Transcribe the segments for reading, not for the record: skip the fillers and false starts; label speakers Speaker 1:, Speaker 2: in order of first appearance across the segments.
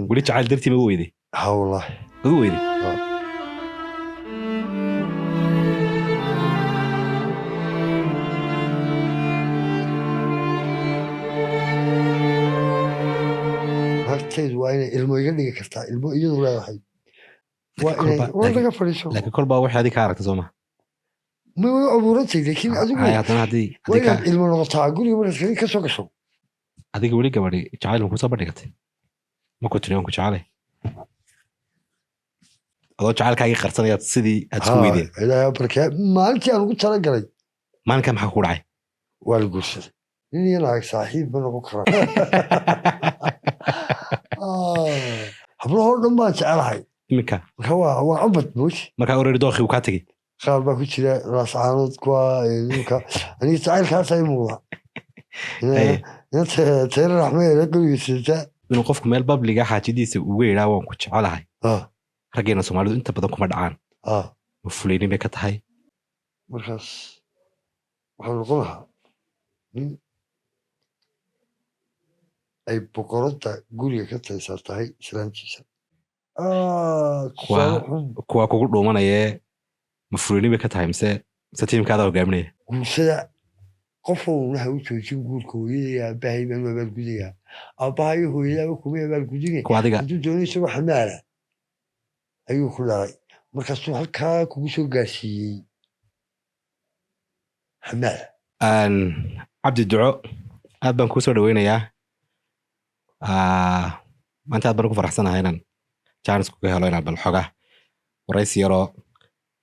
Speaker 1: Weli jacayl dartii ma u weyday?
Speaker 2: Ha, wallahi.
Speaker 1: Ugu weyday?
Speaker 2: Ah. Naagtaydu waa inay ilmo iga dhigi kartaa, ilmo iyadu leedahay waa inay
Speaker 1: Kolba-
Speaker 2: war laga fadhiiso.
Speaker 1: Laakiin kolbaa waxay adiga ka aragtay, soo ma?
Speaker 2: Ma way abuurantay, laakiin adigu
Speaker 1: Hay, haddana haddii
Speaker 2: waa
Speaker 1: haddii
Speaker 2: inaad
Speaker 1: ka
Speaker 2: ilmo noqotaa guriga markaad ka soo gasho.
Speaker 1: Adiga weli gabadhi jacayl ma kusoo bandhigatay? Ma ku tiri "waan ku jecelay"? Adoo jacaylkaagii qarsanayaad sidii aad isku weydeen.
Speaker 2: Ilaahay ha barkeeyo maalintii aan ugu talagalay.
Speaker 1: Maalinkaa maxaa kugu dhacay?
Speaker 2: Waa la guursaday. Nin iyo naag saaxiib ma noqon karaan. Hablahoo dhan baan jecelahay.
Speaker 1: Iminka?
Speaker 2: Marka waa cubad mooti.
Speaker 1: Markaa oreeri dookii uu kaa tegey.
Speaker 2: Qaar baa ku jira Laascaanood kuwa dhulka. Aniga jacaylkaasa ii muuqda.
Speaker 1: Haye.
Speaker 2: Tayra raxmeera guriga sita.
Speaker 1: Inuu qofku meel public-ga xaajadiisa uga yidhaa "waan ku jecelahay", raggeena Soomaalidu inta badan kuma dhacaan. Ma fulaynin bay ka tahay?
Speaker 2: Markaas waxaan noqon lahaa nin ay boqoradda guriga ka taysaa tahay islaantiisa. Tusaale xun.
Speaker 1: Kuwaa kugu dhuumanayee, ma fulaynin bay ka tahay mise tiimkaadaa hogaaminaya?
Speaker 2: Guursada qofowna ha u joojin guurka. Hooyadaya aabbahay baan u abaalgudayaa, aabbaha iyo hooyadaaba kuma abaalgudine.
Speaker 1: Kuwa adiga
Speaker 2: Hadduu doono isagoo xamaala ayuu ku dhalay, markaasuu halkaa kugu soo gaarsiiyey xamaala.
Speaker 1: Cabdi Duco, aad baan kuu soo dhaweynayaa. Maanta aad baan ugu faraxsanahay inaan chance kuga helo inaan bal xoga waraysi yaroo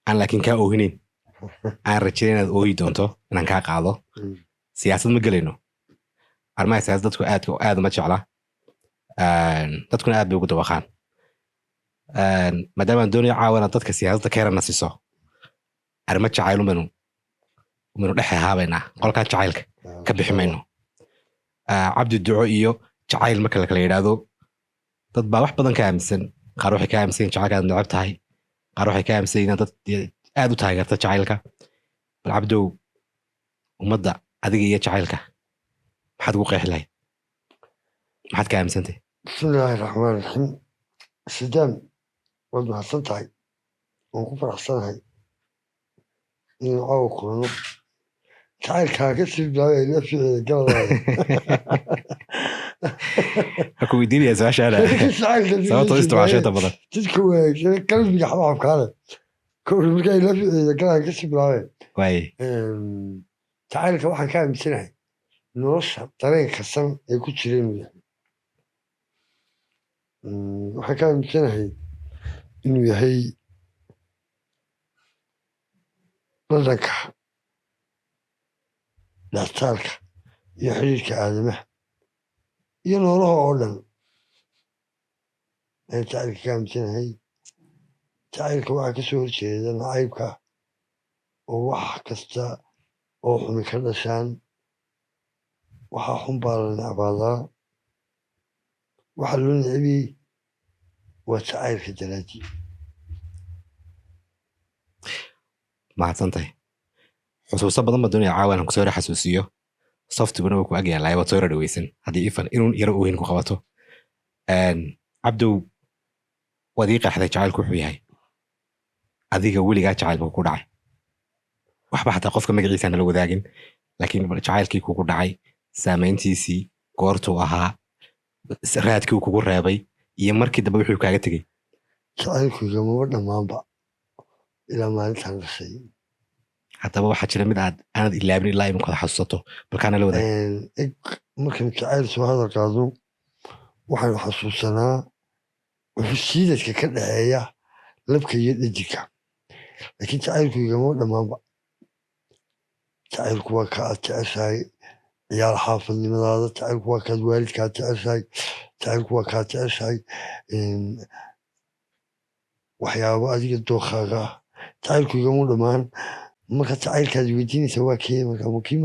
Speaker 1: aan laakiin kaa oohinin, aan rajayn inaad oohi doonto, inaan kaa qaado. Siyaasad ma gelayno. Arrimaha siyaasad dadku aad aad uma jecla. Dadkuna aad bay ugu dabaqaan. Maadaama aan doonayo caawa inaad dadka siyaasadda ka yara nasiso, arrimo jacayl umaynu dhex haabaynaa. Qolkaa jacaylka ka bixi mayno. Cabdi Duco iyo jacayl marka la kala yidhaahdo, dad baa wax badan ka aaminsan. Qaar waxay ka aaminsan yihiin jacaylka aad neceb tahay, qaar waxay ka aaminsan yihiin inaad dad aad u taageerta jacaylka. Bal Cabdow, ummadda adiga iyo jacaylka maxaad ugu qeexi lahayd? Maxaad ka aaminsantay?
Speaker 2: Bismillaahi raxmaan raxiim. Sidaam, waad mahadsan tahay. Waan ku faraxsanahay inaan caawa kulano. Jacaylkaa ka sii bilaabay la ficila galadaada.
Speaker 1: Ha ku weydiinaya su-aashaana sababtoo isticmaasho inta badan.
Speaker 2: Jidka wanaagsan, qalbiga xabxabkaale kowri markaa ila ficila galaan ka sii bilaabeen.
Speaker 1: Waaye.
Speaker 2: Jacaylka waxaan ka aaminsanahay nolosha dareenka san ee ku jira inuu yahay. Waxaan ka aaminsanahay inuu yahay dhadhanka dhextaalka iyo xiriirka aadamaha iyo noolaha oo dhan ayaan jacaylka ka aaminsanahay. Jacaylka waxaa kasoo horjeeda nacaybka, oo wax kasta oo xumi ka dhashaan. Waxaa xun baa la necbaadaa. Waxa loo necbiyey waa jacaylka daraadii.
Speaker 1: Mahadsantahay. Xusuuso badan baan doonaya caawa inaan kusoo yara xasuusiyo. Softiguna wuu ku ag yaallaa, waad soo yara dhaweysan haddii ifan inuun yaro oohin ku qabato. Cabdow, waad ii qeexday jacaylku wuxuu yahay. Adiga weligaa jacaylka ku dhacay waxba xataa qofka magaciisa nala wadaagin, laakiin bal jacaylkii kugu dhacay, saameyntiisii, goortuu ahaa, raadkii uu kugu reebay iyo markii dambe wuxuu kaaga tegey.
Speaker 2: Jacaylkuyga maba dhammaanba ilaa maalintaan dhashay.
Speaker 1: Haddaba waxaa jira mid aad aanad ilaabin ilaa iminka xasuusato, balkaana la wadaag.
Speaker 2: Eg, markaan jacayl soo hadal qaado, waxaan xasuusanaa wuxuu ka dhexeeya labka iyo dhejinka, laakiin jacaylkuyga maba dhammaanba. Jacaylku waa ka aad jeceshahay ciyaal xaafadnimadaada, jacaylku waa kaad waalidkaad jeceshahay, jacaylku waa kaad jeceshahay waxyaabo adiga dookhaaga ah. Jacaylku igama dhammaan. Marka jacaylkaad weydiinaysa waa kee? Marka kii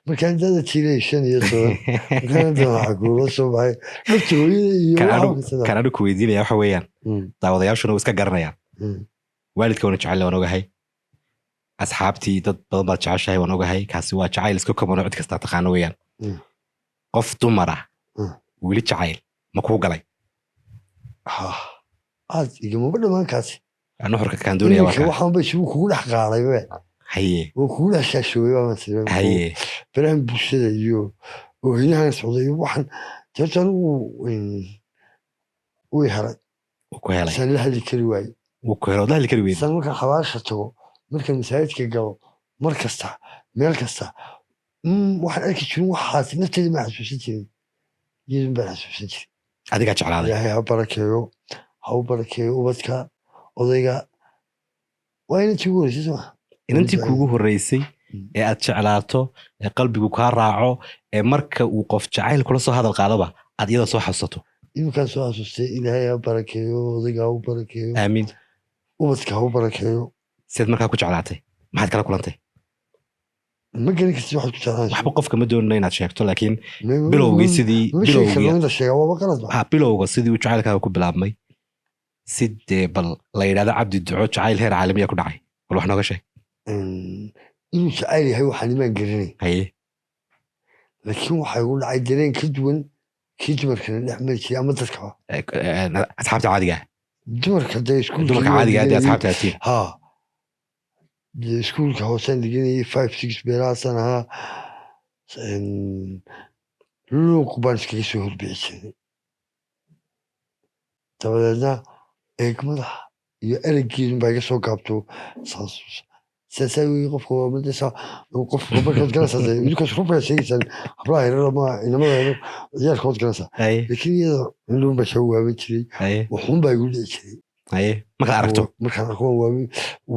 Speaker 2: markaan dada jiray 15, markaan doonaca kuula soo baxay dhabta hooyada iyo
Speaker 1: Kan
Speaker 2: waxa
Speaker 1: anigu
Speaker 2: kasta.
Speaker 1: Kan anigu ku weydiinaya waxa weeyaan, daawadayaashuna way iska garanayaan. Waalidka waana jecel, waan ogahay. Asxaabtii, dad badan baad jeceshahay, waan ogahay. Kaasi waa jacayl iska common oo cid kastaa taqaano weeyaan. Qof dumar ah weli jacayl ma kuu galay?
Speaker 2: Ha, aad igamaba dhammaan kaasi.
Speaker 1: Nuxurka kaan doonaya waa
Speaker 2: Iminka
Speaker 1: kaa.
Speaker 2: Waxaan ba isugu kugu dhex qaaday be. Oo kugu dhex shaashoobay baa masala. Barahan bulshada iyo oohinahan socday iyo waxaan horta anigu way helay.
Speaker 1: Wuu ku helay.
Speaker 2: Saan la hadli kari waaye.
Speaker 1: Wuu ku helay, ood la hadli kari weyday.
Speaker 2: Saan markaan xabaasha tago, markaan masaajidka galo, mar kasta, meel kasta, waxaan arki jirin waxaas nafteeda ma xasuusan jirin, iyadun baan xasuusan jirin.
Speaker 1: Adigaa jeclaaday.
Speaker 2: Ilaahay ha barakeeyo, ha u barakeeyo ubadka odayga. Waa inantii ugu horreysay, soo ma?
Speaker 1: Inantii kuugu horreysay ee aad jeclaato, ee qalbigu kaa raaco, ee marka uu qof jacayl kula soo hadal qaadaba aad iyada soo xasuusato.
Speaker 2: Iminkaan soo xasuustay. Ilaahay ha barakeeyo odayga, ha u barakeeyo.
Speaker 1: Aamiin.
Speaker 2: Ubadka ha u barakeeyo.
Speaker 1: Sideed markaa ku jeclaatay? Maxaad kala kulantay?
Speaker 2: Ma garan kartid waxaad ku jeclaanayso.
Speaker 1: Waxba qofka ma doonina inaad sheegto, laakiin bilowgii sidii
Speaker 2: Ma sheegi
Speaker 1: bilowgii
Speaker 2: karno, in la sheegaa waaba qalad ba.
Speaker 1: Ha, bilowga sidii uu jacaylkaaga ku bilaabmay, si dee bal la yidhahdo Cabdi Duco jacayl heer caalamiya ku dhacay, bal wax nooga sheeg.
Speaker 2: Inuu jacayl yahay waxaan imaan garanay. Laakiin waxaa igu dhacay dareen ka duwan kii dumarkana dhex mari jiray ama dadkaba.
Speaker 1: Asxaabta caadiga ah.
Speaker 2: Dumarka dee iskuulka
Speaker 1: Dumarka caadiga ah dee, asxaabta aad tihiin.
Speaker 2: Ha, dee iskuulka hoosaan dhiganayay, five six beerahaasaan ahaa. Luuq baan iskaga soo horbixi jirnay, dabadeedna eegmada iyo ereygeedun baa iga soo gaabto. Saas saasaa weeye. Qofka waa madaysa, qofka markaad garanaysaa dee, idinkaas rubkaa sheegaysaan, hablaha yaryar ama inamada yaryar, ciyaalka waad garanaysaa. Laakiin iyada indhuun baa soo waaban jiray. Waxuun baa igu dhici jiray.
Speaker 1: Haye, markaad aragto.
Speaker 2: Markaan arko waan waabin,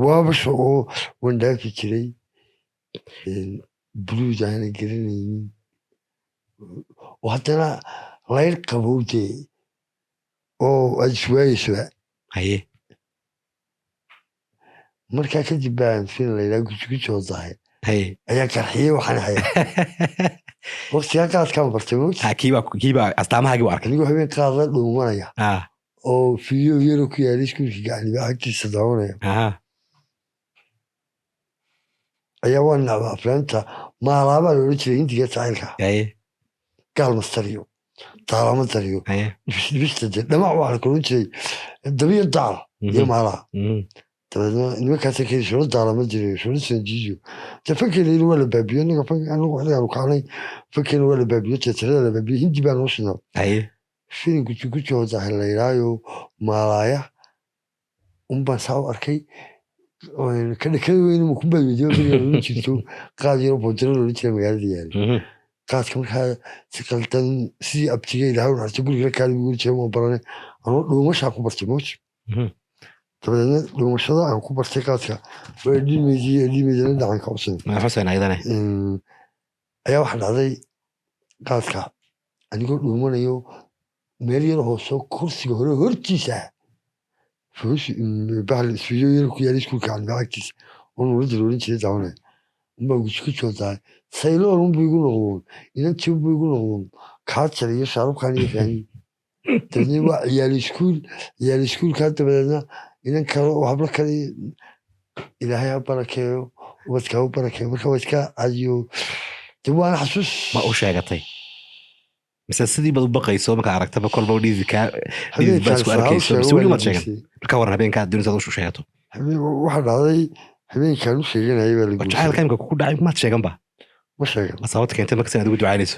Speaker 2: waabasha oo waan dhaafi jiray. Buluud aanan garanaynin oo haddana layr qabow dee oo aad iswaayeysoba. Markaa kadib baan film la yidhaha Guji oo dahay ayaa qarxiyey. Waxaan haya waqtigaa qaadkaan bartay, moogta.
Speaker 1: Ha, kiibaa astaamahaagii u arkay.
Speaker 2: Anigoo habeen qaad la dhuumanaya oo fiyo yaro ku yaalay iskuulka gacaniba agtiisa daawanaya ayaa waan nacba aflaanta maalaabaa la odhan jiray Hindiga jacaylka. Gaal mastariyo daalama dariyo. Dhibista dee dhamac waxaa la odhan jiray dabiyo daal iyo maalaha. Dabeedna nimankaasa keli shulo daalama jirayo, shulo sanjiiyo dee fankeena waa la baabiyo. Anaga anagu xilligaanu kacnay fankeena waa la baabiyo, teatarada la baabiyo, Hindi baa noo shinaa. Filim Guji Guji oo daahir la yidhaayo maalaaya unbaan saa u arkay. Ka dhakada weyn makunbaa weydiiyo beriga loola jirto qaad yaro boodiro loola jira magaalada yaala. Qaadka markaa si qaldan sidii abtiga Ilaahay u naxariisto guriga la kaali ugu jiray waan baranay, anoo dhuumashaa ku bartay, moogta. Dabadeedna dhuumashada aan ku bartay qaadka waa dhimaydii dhimaydina dhacanka cusub.
Speaker 1: Ma xuseen ayadane.
Speaker 2: Ayaa waxaa dhacday qaadka anigoo dhuumanayo meel yar hoosoo kursiga hore hortiisa bahal isfiyo yar ku yaala iskuulka calmiga agtiisa oo nuurada loolan jiray daawanaya unbaa guji ku joodaa sayloon unbuu igu noqdoon, inantii unbuu igu noqdoon, kaajar iyo shaarubkan iyo faani. Dabeedna waa ciyaal iskuul, ciyaal iskuulkaa. Dabadeedna inan kale oo hablo kale, Ilaahay ha barakeeyo, ubadka ha u barakeeyo. Marka waa iska cadiyo de, waana xasuus.
Speaker 1: Ma u sheegatay mise sidii baad u baqayso markaa aragtaba kolba dhiidi kaa dhidid baa isku arkayso, mise weli maad sheegan? Marka waran habeenkaa doonaysa aad u sheegato.
Speaker 2: Waxaa dhacday habeenkaan u sheeganayay baa la
Speaker 1: Oo
Speaker 2: guursaday.
Speaker 1: Jacaylka imika kugu dhacay maad sheegan ba?
Speaker 2: Ma sheegan.
Speaker 1: Ma sababta keentay markas inaad ugu ducaynayso?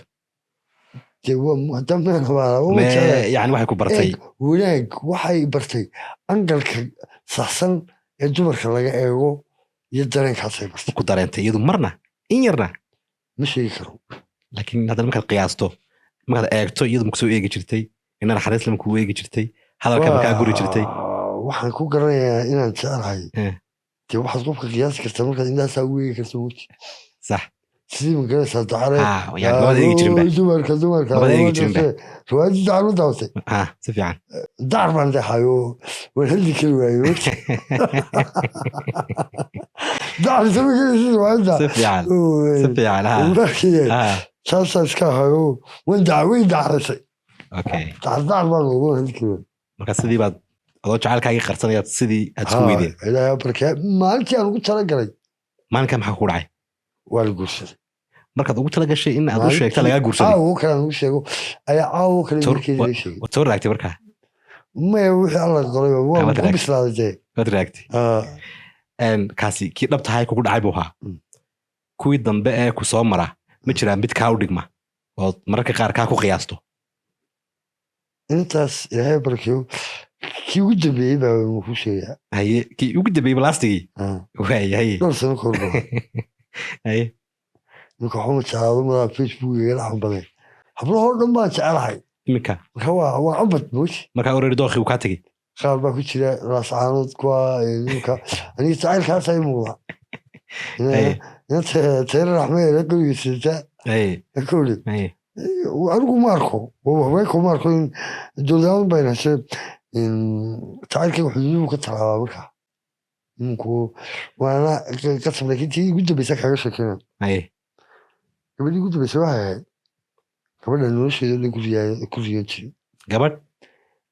Speaker 2: Dee waa haddaan meel habaala waa
Speaker 1: Me
Speaker 2: jeclahay.
Speaker 1: Yani waxay ku bartay.
Speaker 2: Eeg, wanaag waxay bartay angalka saxsan ee dumarka laga eego iyo dareenkaasay bartay.
Speaker 1: Ku dareentay iyadu marna in yarna?
Speaker 2: Ma sheegi karo.
Speaker 1: Laakiin haddana markaad qiyaasto, markaad eegto, iyadu ma kusoo eegi jirtay ina naxariis lama kugu eegi jirtay, hadalka markaa guri jirtay?
Speaker 2: Waxaan ku garanayaa inaan jecelahay. Dee waxaad qofka qiyaasi kartaa markaad indhahaasaa ugu eegi karto, mugti. Sidii ma garanaysaa dacare?
Speaker 1: Ah, yani labada eegi jirin ba.
Speaker 2: Dumarka dumarka.
Speaker 1: Labada eegi jirin ba.
Speaker 2: Riwaayadii dacar ma daawatay?
Speaker 1: Ah, si fiican.
Speaker 2: Dacar baan dexayo, waan hadli kari waayey, mugti. Dacar sama gelaysid riwaayadda.
Speaker 1: Si fiican, si fiican, ha.
Speaker 2: Markii saasaa iska ahayo, waan daca way dacaraysay. Dacar dacar baan ugu hadli kari waayey.
Speaker 1: Marka sidii baad adoo jacaylkaagii qarsanayaad sidii aad isku weydeen.
Speaker 2: Ilaahay ha barkeeyo, maalintii aan ugu talagalay.
Speaker 1: Maalinkaa maxaa kugu dhacay?
Speaker 2: Waa la guursaday.
Speaker 1: Markaad ugu tala gashay in aad u sheegta lagaa guursaday.
Speaker 2: Caawo kale aan ugu sheego ayaa caawo kale markeeda laga sheegay.
Speaker 1: Waad soo raagtay markaa.
Speaker 2: Maya, wixii Alla qoray waa
Speaker 1: Waad
Speaker 2: ku
Speaker 1: raagtay.
Speaker 2: bislaaday dee.
Speaker 1: Waad raagtay.
Speaker 2: Ah.
Speaker 1: Kaasi kii dhab tahay kugu dhacay buu ahaa. Kuwii dambe ee ku soo mara ma jiraan mid kaa u dhigma ood mararka qaar kaa ku qiyaasto?
Speaker 2: Intaas Ilaahay barakeeyo, kii ugu dambeeyey baa uu ku sheegaa.
Speaker 1: Haye, kii ugu dambeeyey, blastigii.
Speaker 2: Ah,
Speaker 1: waay, haye.
Speaker 2: dhowr sano kahor baa.
Speaker 1: Haye.
Speaker 2: Ninka waxuma jeclaado madaa Facebook iga dhaxan badan, hablahoo dhan baan jecelahay.
Speaker 1: Iminka?
Speaker 2: Marka waa cubad moji.
Speaker 1: Markaa already dookii uu kaa tegey.
Speaker 2: Qaar baa ku jira Laascaanood kuwa ninka aniga jacaylkaasa ii muuqda.
Speaker 1: Haye.
Speaker 2: Teera raxmeera guriga sita.
Speaker 1: Haye.
Speaker 2: Kowli.
Speaker 1: Haye.
Speaker 2: Anigu ma arko, haweenka ma arko in dowladaan bayna heshe jacaylkayga xuduuduhu ka talaabaa. Marka ninku waana qasab, laakiin tii ugu dambeysa kaga sheekeyna.
Speaker 1: Haye.
Speaker 2: Gabadhii ugu dambeysa waxay ahayd gabadha nolosheeda dhan ku riyan jiray.
Speaker 1: Gabadh?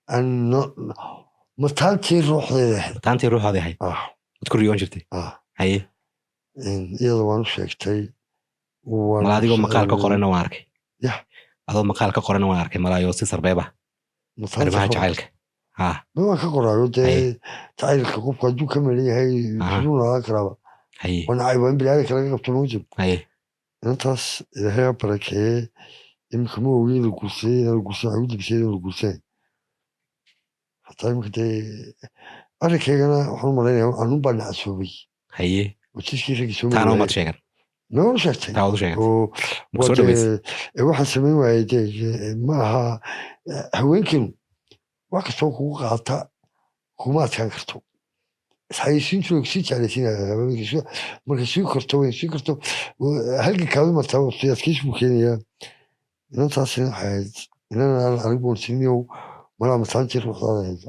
Speaker 2: Aan mataantii ruuxdeeda ahayd.
Speaker 1: Taantii ruuxaadii ahayd.
Speaker 2: Ah.
Speaker 1: Waad ku riyoon jirtay.
Speaker 2: Ah.
Speaker 1: Haye.
Speaker 2: Iyada waan u sheegtay, waan
Speaker 1: Mala adigoo maqaal ka qorana waan arkay.
Speaker 2: Yah.
Speaker 1: Adoo maqaal ka qorana waan arkay malaayo si sarbeeba.
Speaker 2: Mataanta
Speaker 1: arrimaha
Speaker 2: ruux.
Speaker 1: Jacaylka ha.
Speaker 2: Ma waan ka qoraayo dee.
Speaker 1: Haye.
Speaker 2: Jacaylka qofku hadduu ka maran yahay siduu noolaan karaaba?
Speaker 1: Haye.
Speaker 2: Waa nacayb, waa in biniaadamka laga qabto mawjib.
Speaker 1: Haye.
Speaker 2: Inantaas Ilaahay ha barakeeye, iminka ma ogi in la guursaday, inaan la guursan. Waxay ugu dambeysay inaan la guursanay hataa. Iminka dee arrinkaygana waxaan u malaynayaa anun baa nacasoobay.
Speaker 1: Haye.
Speaker 2: Oo jidkii raggii soo
Speaker 1: Taana
Speaker 2: mari
Speaker 1: umaad
Speaker 2: waayey.
Speaker 1: Sheegan.
Speaker 2: Ma waan u sheegtay.
Speaker 1: Taa waad u sheegatay.
Speaker 2: Oo
Speaker 1: Ma soo dhaweysay?
Speaker 2: Waxaan samayn waayey dee ma aha haweenkinu wax kastoo kugu qaata kuma adkaan karto. Isxayeysiintu way kusii jeclaysiinaya haweenkii. Markay sii korto, way sii korto, halgankaadu martaa sii adkaysi buu keenayaa. Inantaasina waxay ahayd inan aan anigu boonsiniyow malaa mataantii ruuxdaada ahayd.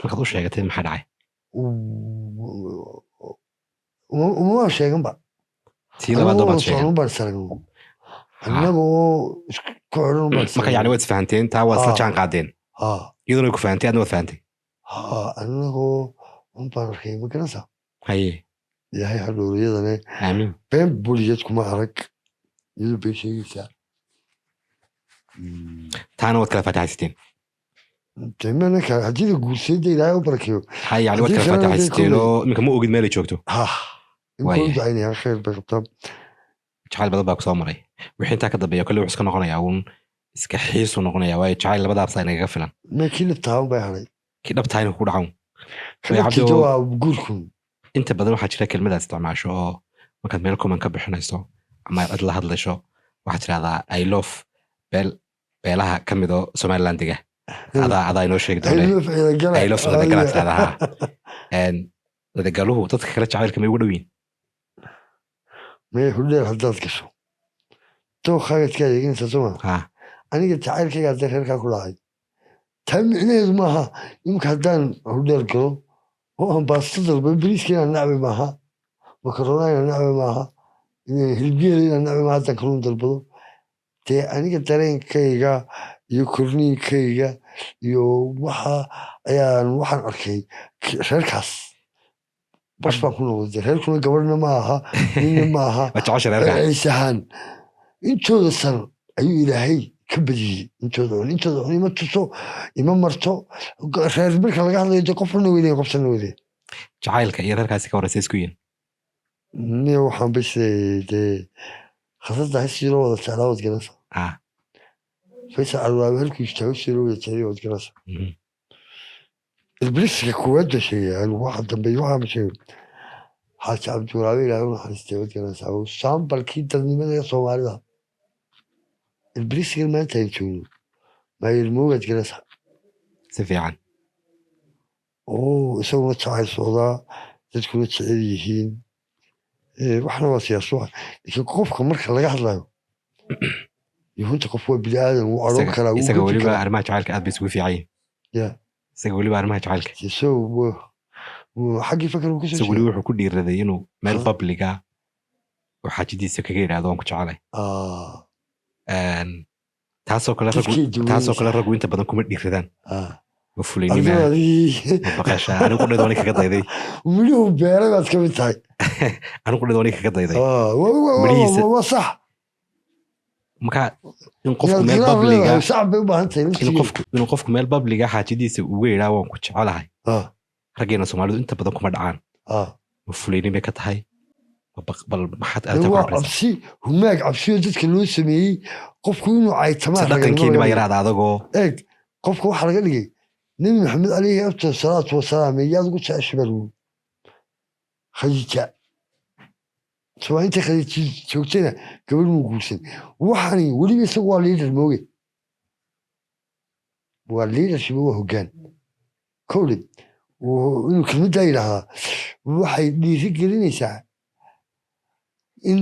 Speaker 1: Markaad u sheegatay maxaa dhacay?
Speaker 2: Uma sheeganba.
Speaker 1: Tii labaad umaad sheegan.
Speaker 2: Anagoo baan saragno, annagoo isku xidhan baan.
Speaker 1: Marka yani waad isfahanteen, taa waad isla
Speaker 2: Ah.
Speaker 1: jaan qaadeen.
Speaker 2: Ha.
Speaker 1: Iyaduna way ku fahantay, adna waad fahantay.
Speaker 2: Ha, annagoo un baan arkay, ma garanaysaa?
Speaker 1: Haye.
Speaker 2: Ilaahay ha dhowriyadane.
Speaker 1: Aamiin.
Speaker 2: Been buliyeed kuma arag, iyadu been sheegaysaa.
Speaker 1: Taana waad kala faataxaysateen.
Speaker 2: Dee manaka haddii la guursaday dee Ilaahay u barakeeyo.
Speaker 1: Ha, yani waad
Speaker 2: Haddii
Speaker 1: kala
Speaker 2: kalena dee
Speaker 1: faataxaysateen oo iminka ma ogid meelay joogto.
Speaker 2: Ha, inkuu
Speaker 1: Waayahay.
Speaker 2: ducaynaya, khayr bay qabtaa.
Speaker 1: Jacayl badan baa kusoo maray. Wixii intaa ka dambeeya kolley wuxuu iska noqonayaa uun iska xiisuu noqonayaa, waayo jacayl labadaabsaa inagaga filan.
Speaker 2: Ma kii laftaha un bay hadhay.
Speaker 1: Kii dhabtahay ku dhacan.
Speaker 2: Ka
Speaker 1: Way
Speaker 2: laftiisa
Speaker 1: Cabdi
Speaker 2: waa guurkun.
Speaker 1: Inta badan waxaa jira kelmadaad isticmaasho oo markaad meel kuman ka bixinayso ama aad cid la hadlayso waxaad tidhahdaa "I love beel", beelaha ka mid oo Somaliland dega. Adaa inoo sheegi doone.
Speaker 2: I love Ciidagala.
Speaker 1: "I love Ciidagala" tidhahdaa, ha. Ciidagaluhu dadka kale jacaylka may ugu dhow yihiin?
Speaker 2: Maya, hudheel haddaad gasho dookhaaga iska adeeganaysaa soo ma?
Speaker 1: Ha.
Speaker 2: Aniga jacaylkayga haddii reerkaa ku dhacay, taa micnaheedu maaha imika haddaan hudheel galo oo aan baasto dalbo bariiska inaan nacbi maaha, makaroona inaan nacbi maaha, hilibgeela inaan nacbi maaha. Haddaan kalluun dalbado dee aniga dareenkayga iyo korniinkayga iyo waxa ayaan waxaan arkay reerkaas bash baan ku noqday. Dee reerkuna gabadhna ma aha, ninna ma aha.
Speaker 1: Waa jecesha reerka.
Speaker 2: Ciisahaan intooda san ayuu Ilaahay ka badiyey. Intooda xun ima tuso, ima marto. Reer marka laga hadlayo dee qof xunna weynaya, qof sanna weynaya.
Speaker 1: Jacaylka iyo reerkaasi ka horeysa isku yihiin.
Speaker 2: Niyo waxaan bas dee khasada sidii loo wada jeclaa waad garanaysaa. Faysal Alwaabe halkuu istaago sidii loo wada jeclay waad garanaysaa. Ilbiriska koowaad baa sheegaya anigu, waxa dambeeya waxaa ma sheegay. Xaaji Cabdiwaraabe, Ilaahay u naxariistay, waad garanaysaa saambalkii dadnimada ee Soomaalida. Ilbirisigan maanta aynu joogno maayelmoogaad garanaysaa.
Speaker 1: Si fiican.
Speaker 2: Oo isaguna jacayl socdaa, dadkuna jecel yihiin. Waxna waa siyaasad, laakiin qofka marka laga hadlayo yuhunta qof waa bini aadan, wuu cadhoon karaa, wuu
Speaker 1: Isaga
Speaker 2: gafi
Speaker 1: weliba
Speaker 2: karaa.
Speaker 1: arrimaha jacaylka aad bay isugu fiican yihiin.
Speaker 2: Ya.
Speaker 1: Isaga weliba arrimaha jacaylka.
Speaker 2: So xaggii fakar uu kasoo
Speaker 1: Isaga weliba
Speaker 2: jeeda.
Speaker 1: wuxuu ku dhiiraday inuu meel
Speaker 2: Ah.
Speaker 1: public-ga oo xaajidiisa kaga yidhaahdo "Waan ku jecelay." Taasoo kale raggu
Speaker 2: Dadkay duwanaysa.
Speaker 1: Taasoo kale raggu inta badan kuma dhiiradaan. Waa
Speaker 2: Adigu
Speaker 1: fulaynima
Speaker 2: adigii
Speaker 1: ma baqashaa? Anigu qudheed waan kaga dayday.
Speaker 2: Midhuhu beeray baad ka mid tahay.
Speaker 1: Anigu dhid aniga kaga dayday.
Speaker 2: Ah,
Speaker 1: Midhihiisa.
Speaker 2: Waa sax.
Speaker 1: Marka in qofku
Speaker 2: Inaad
Speaker 1: meel
Speaker 2: khilaaf
Speaker 1: babliga
Speaker 2: leedahay, shacab bay u baahan tahay
Speaker 1: in
Speaker 2: laftigeeda.
Speaker 1: qofku meel babliga xaajadiisa uga yidhaa waan ku jecelahay, raggeena Soomaalidu inta badan kuma dhacaan. Ma fulaynin bay ka tahay? Ma bal maxaad
Speaker 2: Dee
Speaker 1: arrintaa ku
Speaker 2: waa
Speaker 1: cabraysaa?
Speaker 2: Cabsi, humaag cabsiyo dadka loo sameeyey qofku inuu caytamaa.
Speaker 1: Se dhaqankeeni baa yaraada adagoo.
Speaker 2: Eeg, qofka waxaa laga dhigay Nebi Maxamed calayhi afdal salaatu wasalaam yaad ugu jeceshay baa lagu Khadiija. Soo inta Khadiija joogtayna gabadh muu guursan. Waxani weliba isagu waa leader mooge, waa leadership, waa hoggaan kowle. Inuu kelmaddaa yidhaahdaa waxay dhiiri gelinaysaa in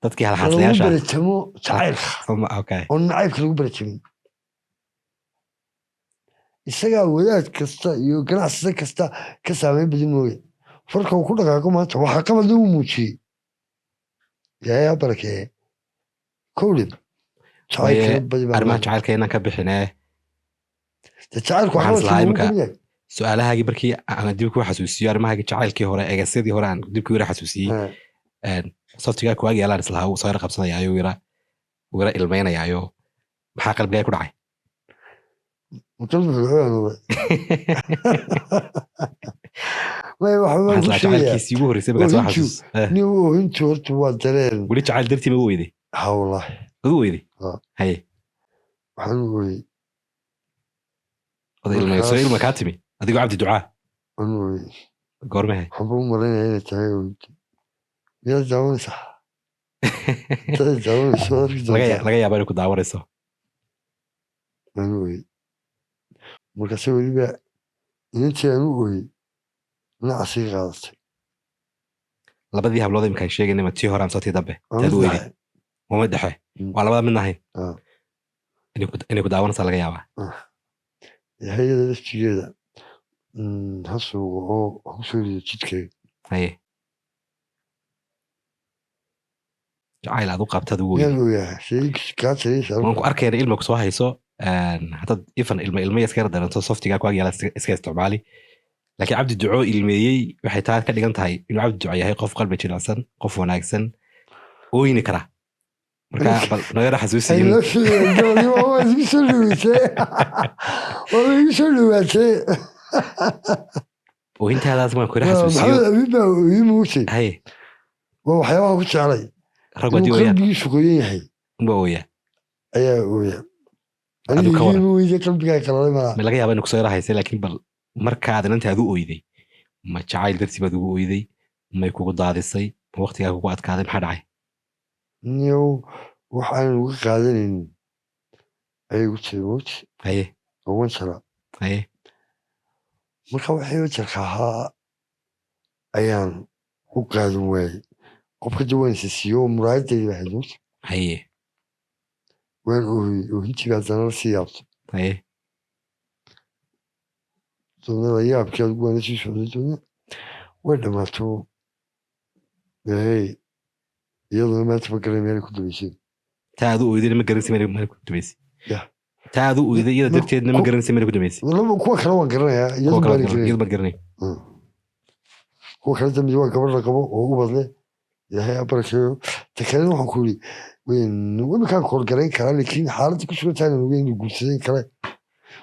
Speaker 1: dadkii
Speaker 2: lagu
Speaker 1: halxaslayaasha
Speaker 2: beretamo jacaylka
Speaker 1: okay
Speaker 2: oo nacaybka lagu beretamin. Isagaa wadaad kasta iyo ganacsade kasta ka saameyn badan mooye. Farka uu ku dhaqaaqo maanta waxaa qabadna uu muujiyey. Ilaahay ha barakeeye. Kowle jacaylkana badi baa.
Speaker 1: Arrimaha jacaylka inaan ka bixinee,
Speaker 2: Dee jacaylku
Speaker 1: waxaan
Speaker 2: waxqabadka
Speaker 1: islahaa
Speaker 2: lagu
Speaker 1: imika
Speaker 2: badan yahay.
Speaker 1: Su-aalahaagii markii aan dib ku xasuusiyo, arrimahaagii jacaylkii hore, eegasyadii hore aan dib ku yara xasuusiyey, softigaa kuwaagi yaalaan islahaa wuu soo yara qabsanayaayo, wuu yara ilmeynayaayo. Maxaa qalbigaaga ku dhacay?
Speaker 2: Qalbi wuxuu noqday. May waxba
Speaker 1: Waxaan
Speaker 2: ku
Speaker 1: islahaa
Speaker 2: sheegayaa.
Speaker 1: jacaylkiisii ugu horreysay markaa soo
Speaker 2: Oohintu-
Speaker 1: xasuus.
Speaker 2: Nin oohintu horta waa dareen.
Speaker 1: Weli jacayl dartii ma u weyday?
Speaker 2: Ha, wallaahi.
Speaker 1: Ugu weyday?
Speaker 2: Ah.
Speaker 1: Haye.
Speaker 2: Waxaan u ooyey
Speaker 1: Oday ilmay soo
Speaker 2: Markaas-
Speaker 1: ilma kaa timi adigoo Cabdi Ducaa.
Speaker 2: Waan u ooyey.
Speaker 1: Goormahe?
Speaker 2: Waxaan u malaynaya inay tahay oohintu. Miyaad daawanaysaa? Intaad daawanayso waad arki doontaa.
Speaker 1: Laga yaabaa inay ku daawanayso.
Speaker 2: Waan u ooyey. Markaase weliba inantii aan u ooyey nacasii qaadatay.
Speaker 1: Labadii hablood imkaan sheegaynay, ma tii hore amse tii dambe
Speaker 2: Waa
Speaker 1: taad
Speaker 2: mid
Speaker 1: u weyday?
Speaker 2: dhexe.
Speaker 1: Waa mid dhexe. Waa labada midna ahayn. Inay ku daawanaysaa laga yaabaa.
Speaker 2: Hayada laftigeeda ha suugo oo ha ku soo rido jidkeega.
Speaker 1: Haye, jacayl aad u qabtaad ugu weyday.
Speaker 2: Miyaan ooyaa? See kaa tiraysa.
Speaker 1: Waan ku arkayna ilma kusoo hayso. Haddaad ifan ilma ilma iska yara dareento, softigaa ku agyaala iska isticmaali. Laakiin Cabdi Duco ilmeeyey waxay taa ka dhigan tahay inuu Cabdi Duco yahay qof qalbi jilicsan, qof wanaagsan, ooyni kara. Marka bal noo yara
Speaker 2: I
Speaker 1: xasuusiyin.
Speaker 2: love you, gabadhi waa igu soo dhaweysay. Waa igu soo dhawaatay.
Speaker 1: Oohintaadaas waan ku yara xasuusiyo.
Speaker 2: Maxamed Abiib baa ooyi moogtay.
Speaker 1: Haye.
Speaker 2: Waa waxyaabaha ku jeclay.
Speaker 1: Rag waad
Speaker 2: Inuu
Speaker 1: ooyaan.
Speaker 2: qalbigiisu qoyan yahay.
Speaker 1: Unbaa ooyaa.
Speaker 2: Ayaa ooya.
Speaker 1: Adigu ka waran.
Speaker 2: Aniga weyday qalbigaa qalalay malaa.
Speaker 1: Ma laga yaabaa inay kusoo yara haysay, laakiin bal markaad inanta aad u oyday, ma jacayl dartii baad ugu oyday? May kugu daadisay? Ma waqtigaa kugu adkaaday? Maxaa dhacay?
Speaker 2: Niyow, wax aanan uga qaadanaynin ayay igu tiri moogtay.
Speaker 1: Haye.
Speaker 2: Oo wan jara.
Speaker 1: Haye.
Speaker 2: Marka wixii wajarka ahaa ayaan u qaadan waayey. Qofka dee waan isa siiyo oo muraayadayda baa ahayd moogtay.
Speaker 1: Haye.
Speaker 2: Waan ooyey, oohintii baa haddana la sii yaabtay.
Speaker 1: Haye.
Speaker 2: Doonada yaabkii adigu waan la sii socday, doona way dhammaato. Ilaahay iyaduna maanta ma garan meelay ku dambeysay.
Speaker 1: Taa aad u oydayna ma garanaysa meel ku dambeysay.
Speaker 2: Yah.
Speaker 1: Taa aad u oyday iyada darteedna ma garanaysa meel ku dambeysay.
Speaker 2: Laba kuwa kale waan garanayaa, iyadu
Speaker 1: Kuwa kale
Speaker 2: baan garanaya.
Speaker 1: Iyadu baad garanay.
Speaker 2: Kuwa kale dambe waa gabadh la qabo oo ubad leh, Ilaahay ha barakeeyo. Ta kalena waxaan ku yidhi iminkaan koolgarayn karaa, laakiin xaaladda ku sugan tahay ogeyn inuu guursaday in kale.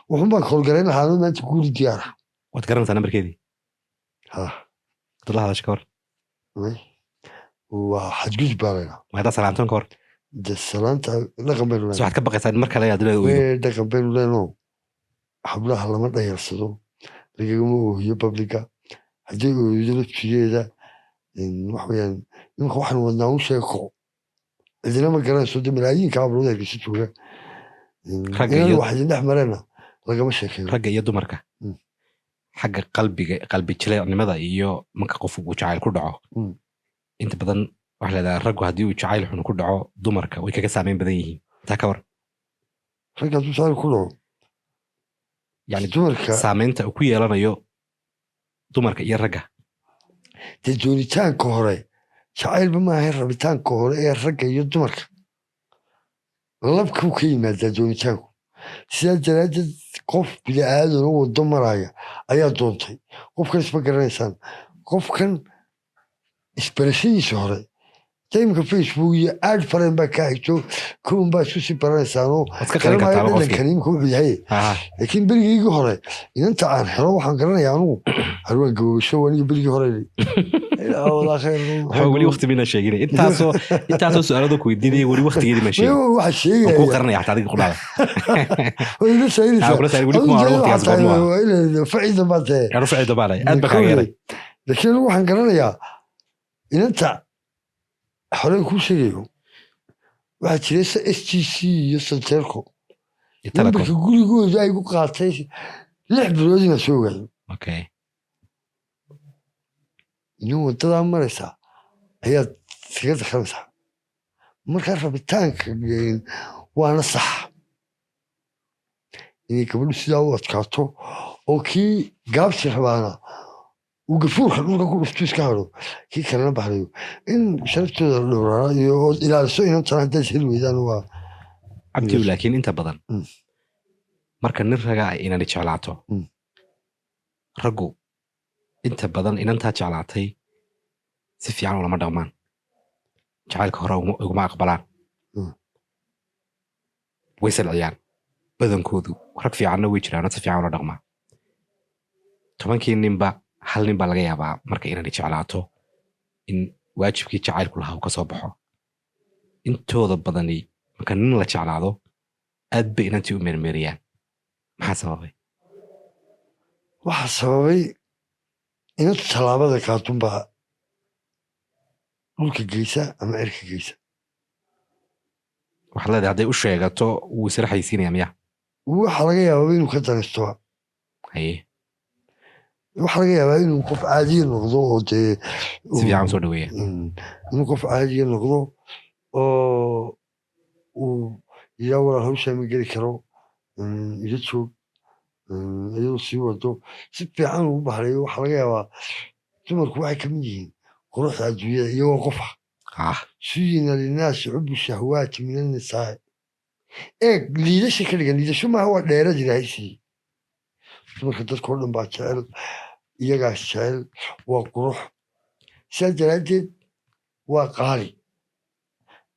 Speaker 2: Wuxuun baan koolgarayn lahaa anoo maanta guuri diyaara.
Speaker 1: Waad garanaysaa nambarkeedii?
Speaker 2: Ha.
Speaker 1: Dad la hadasha ka hor?
Speaker 2: May. Waa xadgudub baa laydhaa.
Speaker 1: Ma haddaad salaamtoon ka hor?
Speaker 2: De salaanta dhaqan baynu
Speaker 1: So
Speaker 2: leenahay.
Speaker 1: waxaad ka baqaysaa in mar kale aad inaad oydo?
Speaker 2: Wee, dhaqan baynu leenaho, hablaha lama dhayarsado, lagagama oohiyo babliga. Haddii oohido laftigeeda wax weeyaan iminka waxaan wadnaa un sheeko cidina ma garanayso. De malaayiinka hablood Hargeysa jooga
Speaker 1: Ragga
Speaker 2: inaan
Speaker 1: iyo-
Speaker 2: wax idin dhex marena lagama sheekeeyo.
Speaker 1: Ragga iyo dumarka xagga qalbiga, qalbi jileecnimada iyo marka qof uu jacayl ku dhaco, inta badan waxaa la yidhahdaa raggu haddii uu jacayl xun ku dhaco dumarka way kaga saameyn badan yihiin. Taa ka war?
Speaker 2: Ragga hadduu jacayl ku dhaco
Speaker 1: Yani
Speaker 2: dumarka
Speaker 1: saameynta uu ku yeelanayo dumarka iyo ragga.
Speaker 2: Dee doonitaanka hore jacaylba maaha, rabitaanka hore ee ragga iyo dumarka labkuu ka yimaadaa doonitaanku. Sidaa daraaddeed qof bini aadan oo wado maraya ayaa doontay qofkan, isma garanaysaan qofkan. Isbarashadiisa hore imika Facebook iyo aad fareen baa kaa xigto, kuwan baa isku sii baranaysaanoo
Speaker 1: Waad iska qarin kartaaba
Speaker 2: garanayo
Speaker 1: qofkii.
Speaker 2: Dhadhankan imika wuxuu yahay. Laakiin berigaygii hore inanta aan helo, waxaan garanayaa anugu harwaan gabobasho aniga berigii hore ilaa wadaa khayr.
Speaker 1: Waxba weli waqti mina sheegin. Intaasoo su-aalada ku weydiinaya, weli waqtigeedii ma sheegin.
Speaker 2: Waxa
Speaker 1: Waan kuu
Speaker 2: sheegaya
Speaker 1: qaranaya xataa adiga qudhaada.
Speaker 2: Way ila saayinaysaa.
Speaker 1: Kula saarin, weli kuma oran waqtigaas goorma waa.
Speaker 2: Faciida baa tahay.
Speaker 1: Yaanu ficil dabaalay, aad baa kaaga yaray.
Speaker 2: Laakiin anigu waxaan garanayaa inanta horey kuu sheegayo, waxaa jiray STC iyo Santeerko.
Speaker 1: Iyo Telecom.
Speaker 2: Nambarka gurigooda ay ku qaatay 6 bilood inaan soo ogaado. Inin wadadaa maraysaa ayaad iskaga dakhanaysaa. Markaa rabitaanka waana sax inay gabadhu sidaa u adkaato, oo kii gaabsi rabaana uu gafuurka dhulka ku dhufto, iska hado, kii kalena bahrayo, in sharaftooda la dhowraara iyo ood ilaaliso inantana haddaad heli weydaan waa
Speaker 1: Cabdiw, laakiin inta badan marka nin raga ay inani jeclaato, raggu inta badan inantaa jeclaatay si fiican ulama dhaqmaan, jacaylka hore uguma aqbalaan. Way salciyaan badankoodu. Rag fiicanna way jiraanoo si fiican ula dhaqmaa. 10kii ninba hal nin baa laga yaabaa marka inani jeclaato in waajibkii jacaylku lahaa uu ka soo baxo. Intooda badani marka nin la jeclaado aad bay inantii u meermeeriyaan. Maxaa sababay?
Speaker 2: Waxaa sababay inantu tallaabada kaadunbaa dhulka geysa ama cirka geysa.
Speaker 1: Waxaad leedahay hadday u sheegato wuu isla xaysiinaya miya?
Speaker 2: Waxaa laga yaabaa inuu ka danaystoba.
Speaker 1: Haye.
Speaker 2: Waxaa laga yaabaa inuu qof caadiya noqdo oo dee
Speaker 1: Si fiican usoo dhaweeya.
Speaker 2: Inuu qof caadiya noqdo oo uu yiraa, "Walaal, hawshaa ma geli karo, ila joog," iyadoo sii wado si fiican ugu bahrayo. Waxaa laga yaabaa dumarku waxay kamid yihiin quruxda adduunyada iyagoo qof ah. زين للناس حب الشهوات من النساء. Eeg, liidasha ka dhigan, liidasho maaha, waa dheerad Ilaahay siiyey. Dumarka dadka oo dhan baa jecel, iyagaas jecel, waa qurux. Sidaas daraaddeed waa qaali.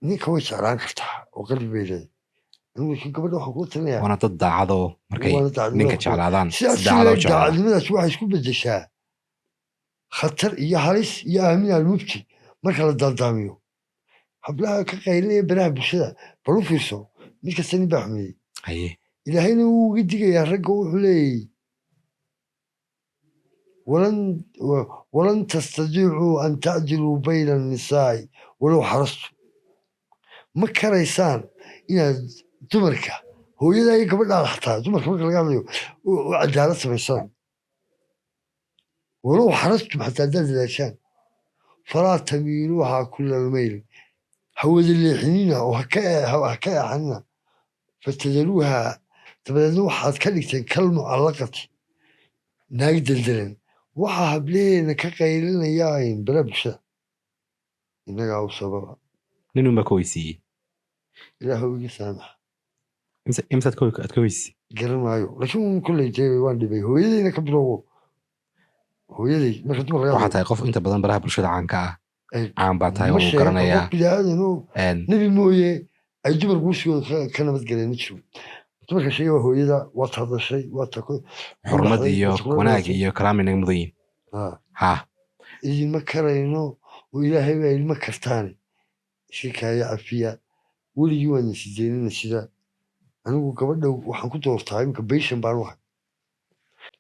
Speaker 2: Ninka way jeclaan kartaa oo qalbi bay leedahay. Anigu laakiin gabadha waxaan kula talinayaa
Speaker 1: Waana dad daacadoo markay
Speaker 2: waana daacadnimada
Speaker 1: ninka jeclaadaan
Speaker 2: sidaas
Speaker 1: si daacadoo
Speaker 2: sidaa
Speaker 1: jeclaadaan.
Speaker 2: Daacadnimadaas waxay isku bedeshaa khatar iyo halis iyo aamin almubti marka la daandaamiyo. Hablaha ka qaylinaya baraha bulshada, bal u fiirso, mid kasta nin baa xumeeyey. Ilaahayna wuu uga digayaa ragga, wuxuu leeyahy, ولن تستطيعوا أن تعدلوا بين النساء ولو حرصتم. Ma karaysaan inaad dumarka, hooyada iyo gabadhaada, xataa dumarka marka laga hadlayo, u cadaalad samaysaan. ولو حرصتم, xataa haddaad dadaashaan. فلا تميلوا كل الميل, hawada leexinina oo ha ka eexanina. فتذروها, dabadeedna waxaad ka dhigteen كالمعلقة, naag deldelan. Waxaa hableheena ka qaylinayaan baraha bulshada innagaa u sababa.
Speaker 1: Ninun baa ka weysiiyey.
Speaker 2: Ilaahu iga saamax.
Speaker 1: Imsaad aad ka weysiisay?
Speaker 2: Garan maayo, laakiin kolley dee waan dhibay. Hooyadayna ka bilowgo, hooyaday marka dumar laga
Speaker 1: Waxaa
Speaker 2: hadlayo.
Speaker 1: tahay qof inta badan baraha bulshada caanka ah. Caan baa tahay,
Speaker 2: Ma
Speaker 1: waa lagu
Speaker 2: sheego
Speaker 1: garanayaa.
Speaker 2: qof bini'aadan oo nebi mooye ay dumarku usigooda ka nabadgaleen ma jiro. Dumarka sheegay waa hooyada, waa ta hadashay, waa ta ku
Speaker 1: Xurmad
Speaker 2: dhaxday,
Speaker 1: iyo
Speaker 2: waa ta kula
Speaker 1: wanaag
Speaker 2: dhalatay.
Speaker 1: iyo karaam inaga mudan yihiin. Ha.
Speaker 2: Idinma karayno oo Ilaahay baa ilma kartaane, iska kaaya cafiya. Weligii waana sideynina. Sida anigu gabadha waxaan ku doortaa imika bayshan baan u ahay.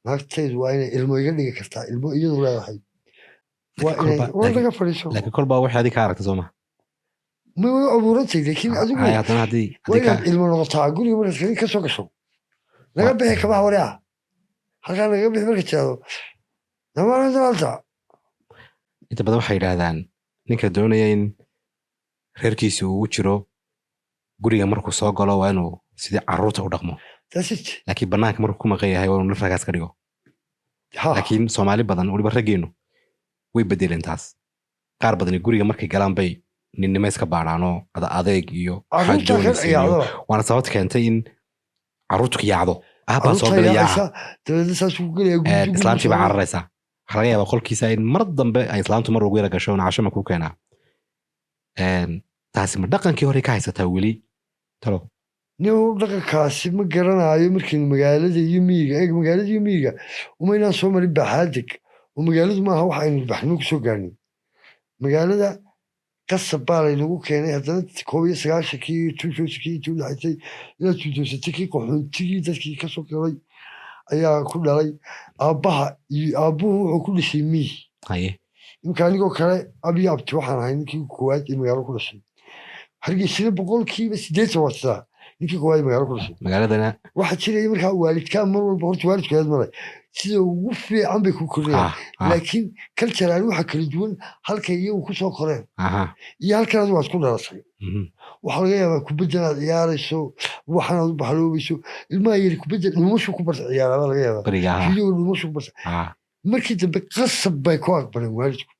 Speaker 2: Naagtaydu waa inay ilmo iga dhigi kartaa, ilmo iyadu leedahay waa inay waa laga fadhiiso.
Speaker 1: Laakiin kolbaa waxay adiga ka aragta, soo ma?
Speaker 2: Ma way abuurantay, laakiin adigu
Speaker 1: Hay, haddana haddii
Speaker 2: waa
Speaker 1: haddii ka
Speaker 2: inaad ilmo noqotaa. Guriga markaad ka soo gasho, "Naga bixi kabaha, waria, halkaa naga bixi," marka tiraahdo, namaanadaalta.
Speaker 1: Inta badan waxay yidhaahdaan ninka doonaya in reerkiisa uu u jiro, guriga markuu soo galo waa inuu sidii carruurta u dhaqmo.
Speaker 2: That's it.
Speaker 1: Laakiin banaanka markuu ku maqan yahay waa inuu nin ragaas ka dhigo. Laakiin Soomaali badan, weliba raggeenu, way bedeleen taas. Qaar badani guriga markay galaan bay ninnimo iska baadhaanoo adeeg iyo waxaad
Speaker 2: Carruurtaa ka
Speaker 1: doonaysa iyo
Speaker 2: ciyaacdaba.
Speaker 1: Waana sababta keentay in carruurtu ka yaacdo, aabaa soo
Speaker 2: Carruurtaa
Speaker 1: galay, yaaca.
Speaker 2: Yaacaysa, dabeedna saasuu ku gelaya gurigi.
Speaker 1: Islaantii baa cararaysa. Waxaa laga yaabaa qolkiisa in mar dambe ay islaantu mar ugu yara gasho, casho ma kuu keenaa. Taasi ma dhaqankii hore ka haysataa weli, talo?
Speaker 2: Nin dhaqankaasi ma garanayo. Markaynu magaalada iyo miyiga eeg, magaalada iyo miyiga umaynaan soo marin baaxaadeg, oo magaaladu maaha wax aynu baxnimo kusoo gaarnay. Magaalada qasab baa laynagu keenay. Haddana 91-kii, 2000-kii intii udhexaysay ilaa 2000-kii, qaxoontigii dadkii kasoo galay ayaa ku dhalay. Aabbaha iyo aabbuhu wuxuu ku dhashay miyi. Imka anigoo kale, abiyo abti waxaan ahay ninkii koowaad ee magaalo ku dhashay. Hargeysina 80% waa sidaa, ninkii koowaad ee magaalo ku dhashay.
Speaker 1: Magaaladana.
Speaker 2: Waxaa jiraya markaa waalidkaa mar walba, horta waalidku aad malay, sida ugu fiican bay ku korayaan, laakiin cultural waxa kala duwan halkay iyagu ku soo koreen iyo halkan adigu aad ku dhalatay. Waxaa laga yaabaa kubaddan aad ciyaarayso, waxan aad u baxloobayso, ilmaha yari kubadda dhuumashu ku barta ciyaaraa baa laga yaabaa.
Speaker 1: Beriga, aha.
Speaker 2: Fiidiyowga dhuumashu ku barta. Markii dambe qasab bay ku aqbaleen waalidku.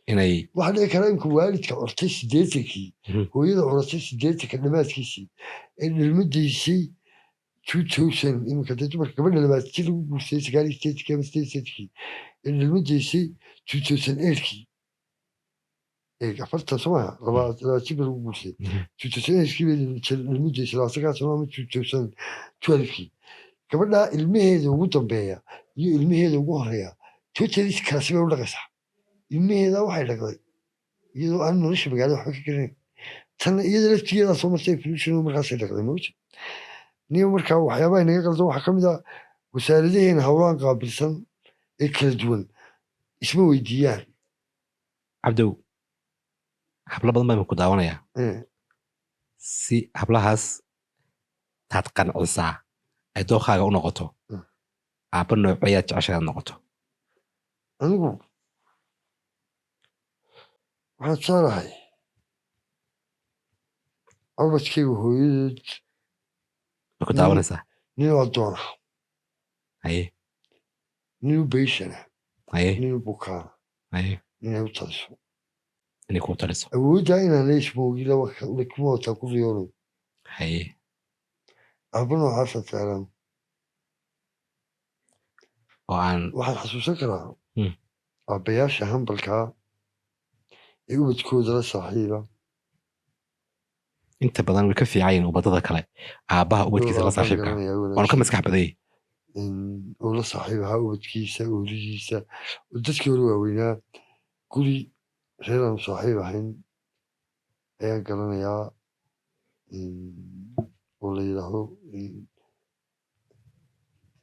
Speaker 1: Inay
Speaker 2: Waxaa dhici kara imka waalidka curtay 80-kii, hooyada curatay 80-ka dhammaadkiisii ee dhalmadaysay 2000, iminka dee dumarka gabadha 20 jir lagu guursaday 89-kii ama 88-kii, ee dhalmadaysay 2008-kii, 40 soo maha, 20 jir ba lagu guursaday. 2008-kii bay dhalmadaysay, 20-kaa sano, ama 2012-kii, gabadha ilmaheeda ugu dambeeya iyo ilmaheeda ugu horeeya totally kalaasi bay u dhaqaysaa. Ilmaheeda waxay dhaqday iyadoo aan nolosha magaalada waxba ka garanayn. Tanna iyada laftigeedaa soo martay evolution, markaasay dhaqday mawja niyo. Markaa waxyaabaha inaga qaldan waxaa ka mid ah wasaaradaheena howlahan qaabilsan ee kala duwan isma weydiiyaan.
Speaker 1: Cabdow, hablo badan baa ku daawanaya. Si hablahaas taad qancisaa ay dookhaaga u noqoto, aabba nooceeyaad jecesha inaad noqoto?
Speaker 2: Anigu waxaan jeclahay ubadkayga hooyadood.
Speaker 1: Way ku daawanaysaa.
Speaker 2: Nin addoona, nin u beyshana, nin u bukaana, inay u taliso.
Speaker 1: Inay kuu taliso.
Speaker 2: Awooddaa inaan leysmoogi kuma wataa ku riyoonayo. Aabba noocaasaan jeclaan.
Speaker 1: Oo aan
Speaker 2: Waxaan xasuusan karaa aabbayaasha hambalkaa ee ubadkooda la saaxiiba.
Speaker 1: Inta badan way ka fiican yihiin ubadada kale aabbaha ubadkiisa la
Speaker 2: Dhowr aabbaan
Speaker 1: saaxiibka,
Speaker 2: garanayaa
Speaker 1: waanu ka
Speaker 2: wanaagsan.
Speaker 1: maskax badayay.
Speaker 2: Oo la saaxiib ahaa ubadkiisa, oolihiisa, oo dadkii hore waaweynaa. Guri reer aanu saaxiib ahayn ayaan garanayaa, oo la yidhaahdo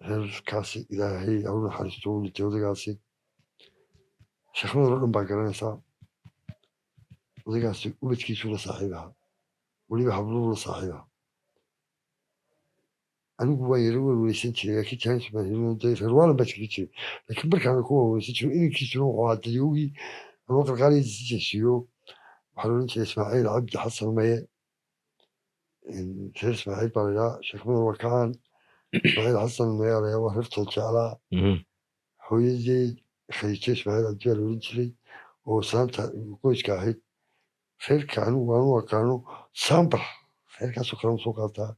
Speaker 2: reerkaasi, Ilaahay ha u naxariisto, uu dhintay odaygaasi. Sheekhnadoo dhan baa garanaysaa. Odaygaasi ubadkiisuu la saaxiib ahaa, weliba habluhu la saaxiib ahaa. Anigu waan yara werwereysan jiray, laakiin chance baan helin oo dee reer waalan baa iskaga jiray, laakiin markaan ku werwereysan jiray, inankiisuna wuxuu ahaa dadyowgii anoo qalqaaliya jesiyo. Waxaa la odhan jiray Ismaaciil Cabdi Xasan Maye. Reer Ismaaciil baa la yidhahaa, sheekhnada waa kacaan. Ismaaciil Xasan Maye aa la yidhahaa, waa reer tool jeclaa. Hooyadeed Khadiijo Ismaaciil Cabdi baa la odhan jiray, oo saanta qoyska ahayd. Reerka anigu waan u aqaano sambar, reerkaasoo kale soo qaataa.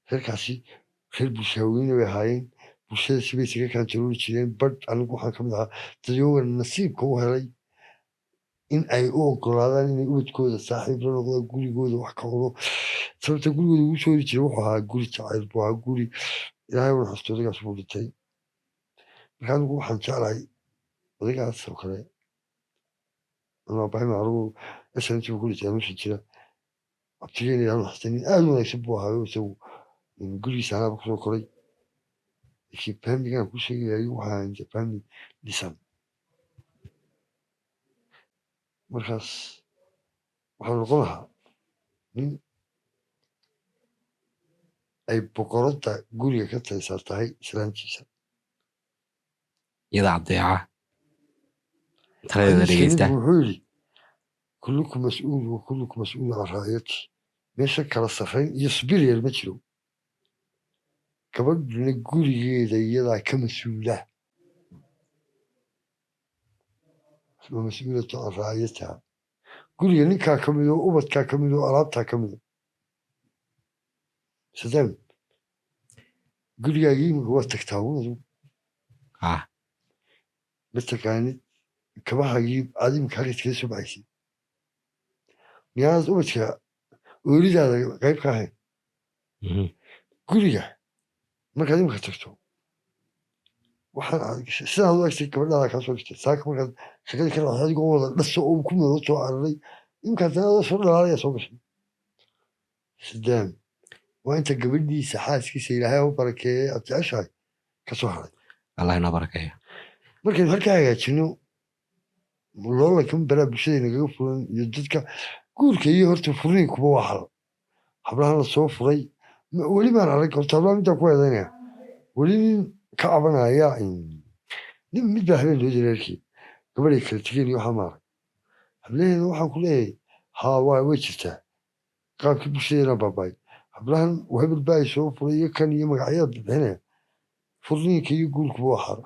Speaker 2: Reerkaasi reer bulshaaweyne bay ahaayeen, bulshada sibay isaga kaantarooli jireen. Badh anigu waxaan ka mid ahaa dadyooga nasiibka u helay in ay u ogolaadaan inay ubadkooda saaxiib la noqdaan, gurigooda wax ka cuno. Sababta gurigooda ugu soo heli jiray wuxuu ahaa guri jacayl buu ahaa, guri Ilaahay u naxariisto, odaygaas buu dhintay. Marka anigu waxaan jeclahay odaygaas oo kale. Anuu aabbahay macruuf SNT buu ku dhintay, anuu jira. Abtigeena, Ilaahay u naxariistay, nin aad u wanaagsan buu ahaa. Isagu gurigiisa anaaba kusoo koray, laakiin familigan ku sheegayo waxaa family dhisan. Markaas waxaan noqon lahaa nin ay boqoradda guriga ka talisaa tahay islaantiisa.
Speaker 1: Iyada adeeca, taladeeda
Speaker 2: Xadiiska
Speaker 1: dhegeysta.
Speaker 2: Nebigu wuxuu yidhi: "Kullukum mas'uul wa kullukum mas'uulun can raaciyati." Meesha kala sarrayn iyo superior ma jiro. Gabadhuna gurigeeda iyadaa ka mas-uula, wa mas'uulatu can raaciyatiha. Guriga ninkaa ka mido, ubadkaa ka mido, alaabtaa ka mido. Sadaam, gurigaagii imika waad tagtaa un adigu. Ma taqaanid kabahagii aad imika halka iskaga soo baxaysay? Miyaanad ubadka ooridaada qayb ka ahayn? Guriga markaad imika tagto, waxaan aad gashay sidaad u egtay gabadhaada kaa soo gashay saaka markaad shaqadii ka raacday, adigoo wada dhaso oo ku mado soo cararay, imika haddana adoo soo dhalaalaya soo gashay. Sadaam waa inta gabadhiisa, xaaskiisa, Ilaahay ha u barakeeye, aad jeceshahay ka soo haray.
Speaker 1: Allah inoo barakeeyo.
Speaker 2: Markaynu halkaa hagaajino, loolankan baraa bulshada nagaga furan iyo dadka guurka iyo horta furniinkuba waa xal. Hablahan la soo furay weli baan arag. Horta hablaha midaan ku eedaynaya, weli nin ka cabanaya, nin mid baa habeen loo dareerkii gabadhay kala tegeen iyo waxaa ma arag. Hablaheena waxaan ku leeyahay, haa, waa way jirtaa qaabkii bulshadeena baaba'ay. Hablahan hebel baa ay soo furay iyo kan iyo magacyada bixinaya, furniinka iyo guurkuba waa xal.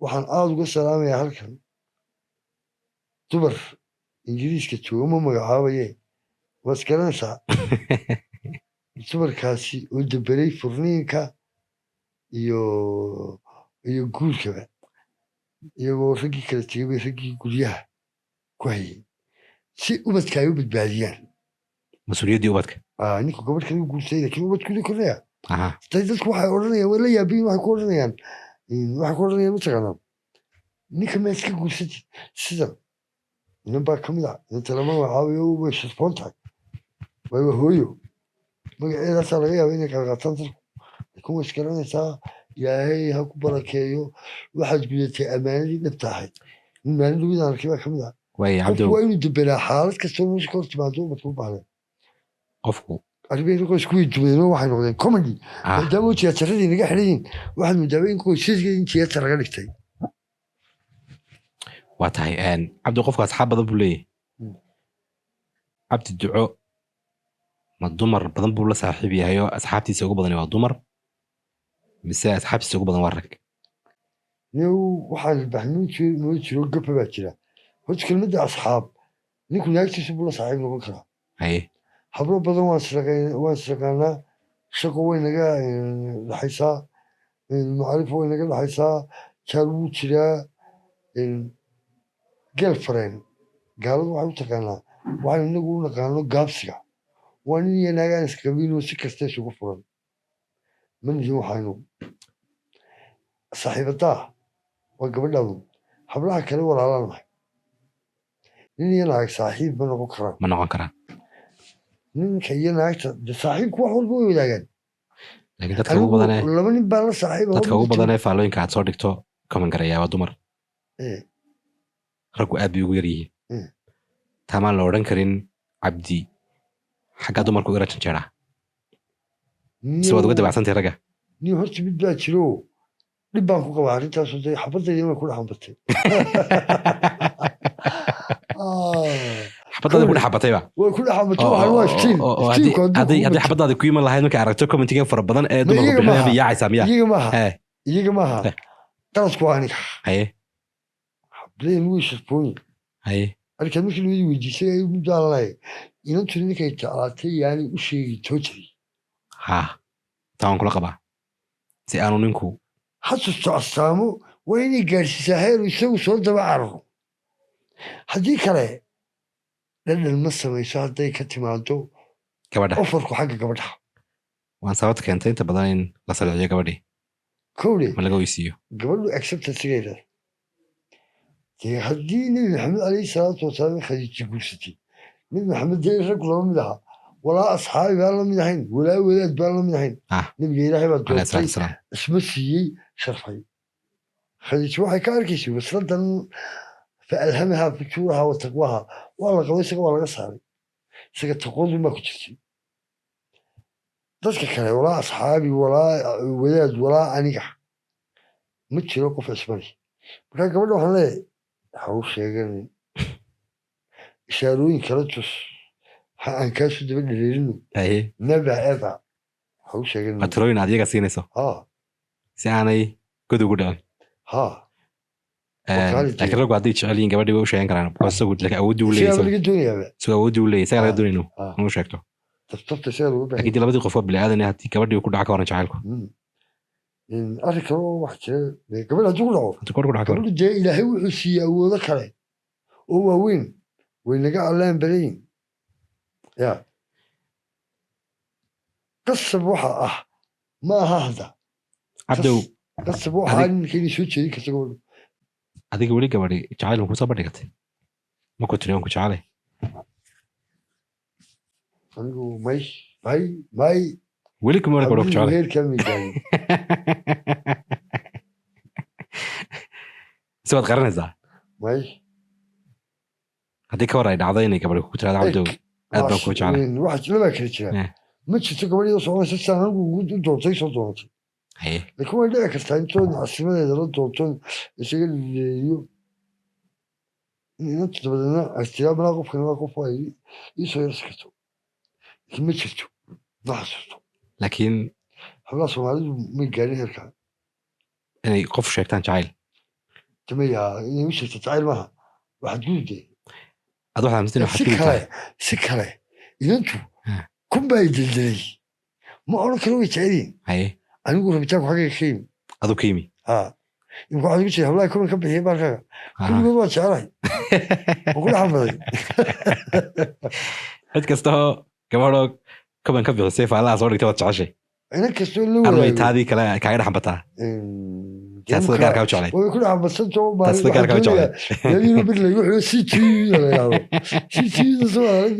Speaker 2: Waxaan aada uga salaamayaa halkan dumar Ingiriiska jooga, ma magacaabaye, waad isgaranaysaa, dumarkaasi oo daberay furniinka iyo guurkaba, iyagoo raggii kala tegay bay raggii guryaha ku hayay si ubadka ay u badbaadiyaan.
Speaker 1: Mas-uuliyaddii ubadka.
Speaker 2: Ah, ninku gabadh kale u guursaday, laakiin ubadkuli kornaya. Dadku waxay odhanayaan, way la yaabiin, waxay ku odhanayaan, mataqaanaa, ninka ma iska guursatid? Sida nin baa kamid ah, inta lama magacaabayo, way shirfoon tahay, waayo waa hooyo, magaceedaasaa laga yaaba inay kala qaataan dadku, laakiin way isgaranaysaa. Ilaahay ha ku barakeeyo, waxaad gudatay ammaanadii dhabta ahayd. Nin maalin dhawidaan arkay baa kamid ah.
Speaker 1: Waaya.
Speaker 2: Qofku
Speaker 1: Cabdow,
Speaker 2: waa inuu debelaa xaalad kastoo meesha ka hor timaado ubadka u baahday.
Speaker 1: Qofku
Speaker 2: Arrimeena qoysku way dumeen oo waxay noqdeen comedy, maadaama oo tiyaatarradii naga xidhan yihiin. Waxaad moodaaba in qoysaska in tiyaatar laga dhigtay.
Speaker 1: Waa tahay. Cabdi, qofku asxaab badan buu leeyahay. Cabdi Duco ma dumar badan buu la saaxiib yahay oo asxaabtiisa ugu badani waa dumar, mise asxaabtiisa ugu badan waa rag?
Speaker 2: New, waxaan baxnuun noo jiro gafa baa jira. Horta kelmadda asxaab, ninku naagtiisa buu la saaxiib noqon karaa. Hablo badan waan israqaanaa, shaqo way naga dhaxaysaa, macrifo way naga dhaxaysaa, jaar wuu jiraa. Girlfriend gaaladu waxay u taqaanaa waxaynu inagu u naqaano gaabsiga. Waa nin iyo naagaan isqabin oo si kasta isugu furan. Ma nihin waxaynu saaxiibadaa, waa gabadhaadu. Hablaha kale walaalaan nahay. Nin iyo naag saaxiib ma noqon karaan.
Speaker 1: Ma noqon karaan.
Speaker 2: Ninka iyo naagta de saaxiibku wax walba way wadaagaan.
Speaker 1: Laakiin dadka ugu badan ee
Speaker 2: Anigu laba nin baa la saaxiiba.
Speaker 1: Dadka ugu badan ee faallooyinka aad soo dhigto comment gareeyaa waa dumar. Raggu aad bay ugu yar yihiin. Taamaan la odhan karin Cabdi xaggaa dumarku ira janjeeraa, mise waad uga dabacsantahay ragga?
Speaker 2: Nin horta mid baa jiro, dhib baan ku qabaa arrintaasoo dee xabadayda way ku dhexambatay.
Speaker 1: Xabadaada ku dhex xabatayba?
Speaker 2: Way ku dhexambatay. Waxaan waa iftiin.
Speaker 1: Oo haddii
Speaker 2: Iftiinku hadduu
Speaker 1: haddii
Speaker 2: kugu
Speaker 1: haddii
Speaker 2: bato.
Speaker 1: xabadaada ku iman lahayd markay aragto commentigan fara badan ee
Speaker 2: Ma
Speaker 1: dumarku
Speaker 2: iyaga
Speaker 1: bixinayaan,
Speaker 2: maaha.
Speaker 1: bay yaacaysaa miya?
Speaker 2: Iyaga maaha. Iyaga maaha. Qaladku waa aniga. Hableen way shirfoon. Arkaad markii labadii weydiisay ay muddo aan inantuni ninkay jeclaatay yaani u sheegi totally.
Speaker 1: Ha, taa waan kula qabaa, si aanu ninku
Speaker 2: Xasusto astaamo waa inay gaadhsiisaa heer uu isagu soo daba cararo. Haddii kale dhadhan ma samayso hadday ka timaado
Speaker 1: gabadha.
Speaker 2: Ofarku xagga gabadha.
Speaker 1: Waan sababta keentay inta badan in la saliciyo gabadhii.
Speaker 2: Kowle.
Speaker 1: Ma laga weysiiyo.
Speaker 2: Gabadhu acceptance-geeda dee haddii Nebi Maxamed calayhi salaatu wasalaam Khadiija guursatay, Nebi Maxamed dee raggu lama mid ahaa, walaa asxaabi baan la mid ahayn, walaa wadaad baan la mid ahayn. Nebiga Ilaahay baa
Speaker 1: calayhi
Speaker 2: doortay,
Speaker 1: salaatu wasalaam.
Speaker 2: Isma siiyey, sharfay. Khadiija waxay ka arkaysay wasladan, fa alhamaha fujuuraha wa taqwaha. Waa la qabay, isaga waa laga saaray, isaga taqwadun baa ku jirtay. Dadka kale, walaa asxaabi, walaa wadaad, walaa aniga, ma jiro qof ismani. Marka gabadha waxaan leeyahay, ha u sheeganin, ishaarooyin kala tus, ha aan kaasu daba dhaleelino. Never ever ha u sheeganin.
Speaker 1: Waa talooyin aad iyaga siinayso si aanay god ugu dhicin.
Speaker 2: Ha. Waa
Speaker 1: Laakiin raggu hadday jecel yihiin gabadhii way u sheegan karaan, because isagu laakiin awooddii u
Speaker 2: Isagaa
Speaker 1: leeyahay.
Speaker 2: laga doonayaaba.
Speaker 1: Isagu awooddii u leeyahay, isagaa laga doonaya inuu inuu sheegto.
Speaker 2: Tabtabta isagaa lagu
Speaker 1: Laakiin
Speaker 2: baahan.
Speaker 1: dee labadii qof waa bini'aadan, haddii gabadhii uu ku dhaca, ka waran jacaylku?
Speaker 2: Arrin kale oo wax jira dee, gabadha haddii ku dhaco,
Speaker 1: Haddii gabadh ku dhaco,
Speaker 2: gabadhu dee Ilaahay wuxuu siiyey awoodo kale oo waaweyn, way naga allaan badan yihin. Ya qasab waxa ah ma aha hadda.
Speaker 1: Cabdow,
Speaker 2: qasab waxa ninka inay soo jeedin karto gabadhu.
Speaker 1: Adiga weli gabadhi jacayl ma kusoo bandhigatay? Ma ku tiri waan ku jecelay?
Speaker 2: Anigu may, may, may.
Speaker 1: Weli kuma oran gabadh ku jecelay?
Speaker 2: Heerkaa may gaarin.
Speaker 1: Mise waad qaranaysaa?
Speaker 2: May.
Speaker 1: Haddii ka war ay dhacdo inay gabadhi ku tiraado, "Cabdow, aad baan kuu jecelay."
Speaker 2: Waxa labaa kala jira. Ma jirto gabadh iyadoo soconaysa sidaan anigu ugu doontay soo doonatay. Laakiin way dhici kartaa intood casimadeeda la doonto isaga leeyo in inanta dabadeedna ay tiraa, "Malaa qofkan waa qof ay iisoo yarsi karto." Laakiin ma jirto, ma xasuusto.
Speaker 1: Laakiin
Speaker 2: hablaha Soomaalidu may gaarin heerkaa.
Speaker 1: Inay qof sheegtaan jacayl.
Speaker 2: Tamaya, inay u sheegto jacayl maaha, waa xadgudub dee.
Speaker 1: Ad waxaad aaminsan inay
Speaker 2: Si
Speaker 1: xadgudub
Speaker 2: kale
Speaker 1: tahay?
Speaker 2: Si kale inantu kun baa i deldelay ma odhan karo way jecelyihin. Anigu rabitaanku xaggayga ka yimi.
Speaker 1: Aduu ka yimi.
Speaker 2: Ha, imka waxaad ugu jira hablaha kulan ka bixiyay baalkaaga, kulligood waa jecelahay, waan ku dhex xambaday.
Speaker 1: Cid kasta oo gabadhoo kaban ka bixisay faallaha soo dhigtay waad jeceshay?
Speaker 2: Inan kastoo la
Speaker 1: armay
Speaker 2: wadaago
Speaker 1: taadii kale kaaga dhex xambataa, taasida gaarkaa u jeclay.
Speaker 2: Way ku dhex xambadsantoo.
Speaker 1: Taasida gaarkaa u jeclay.
Speaker 2: Yariiro bir lagu xiro CTda la yidhaahdo, CTda soo arag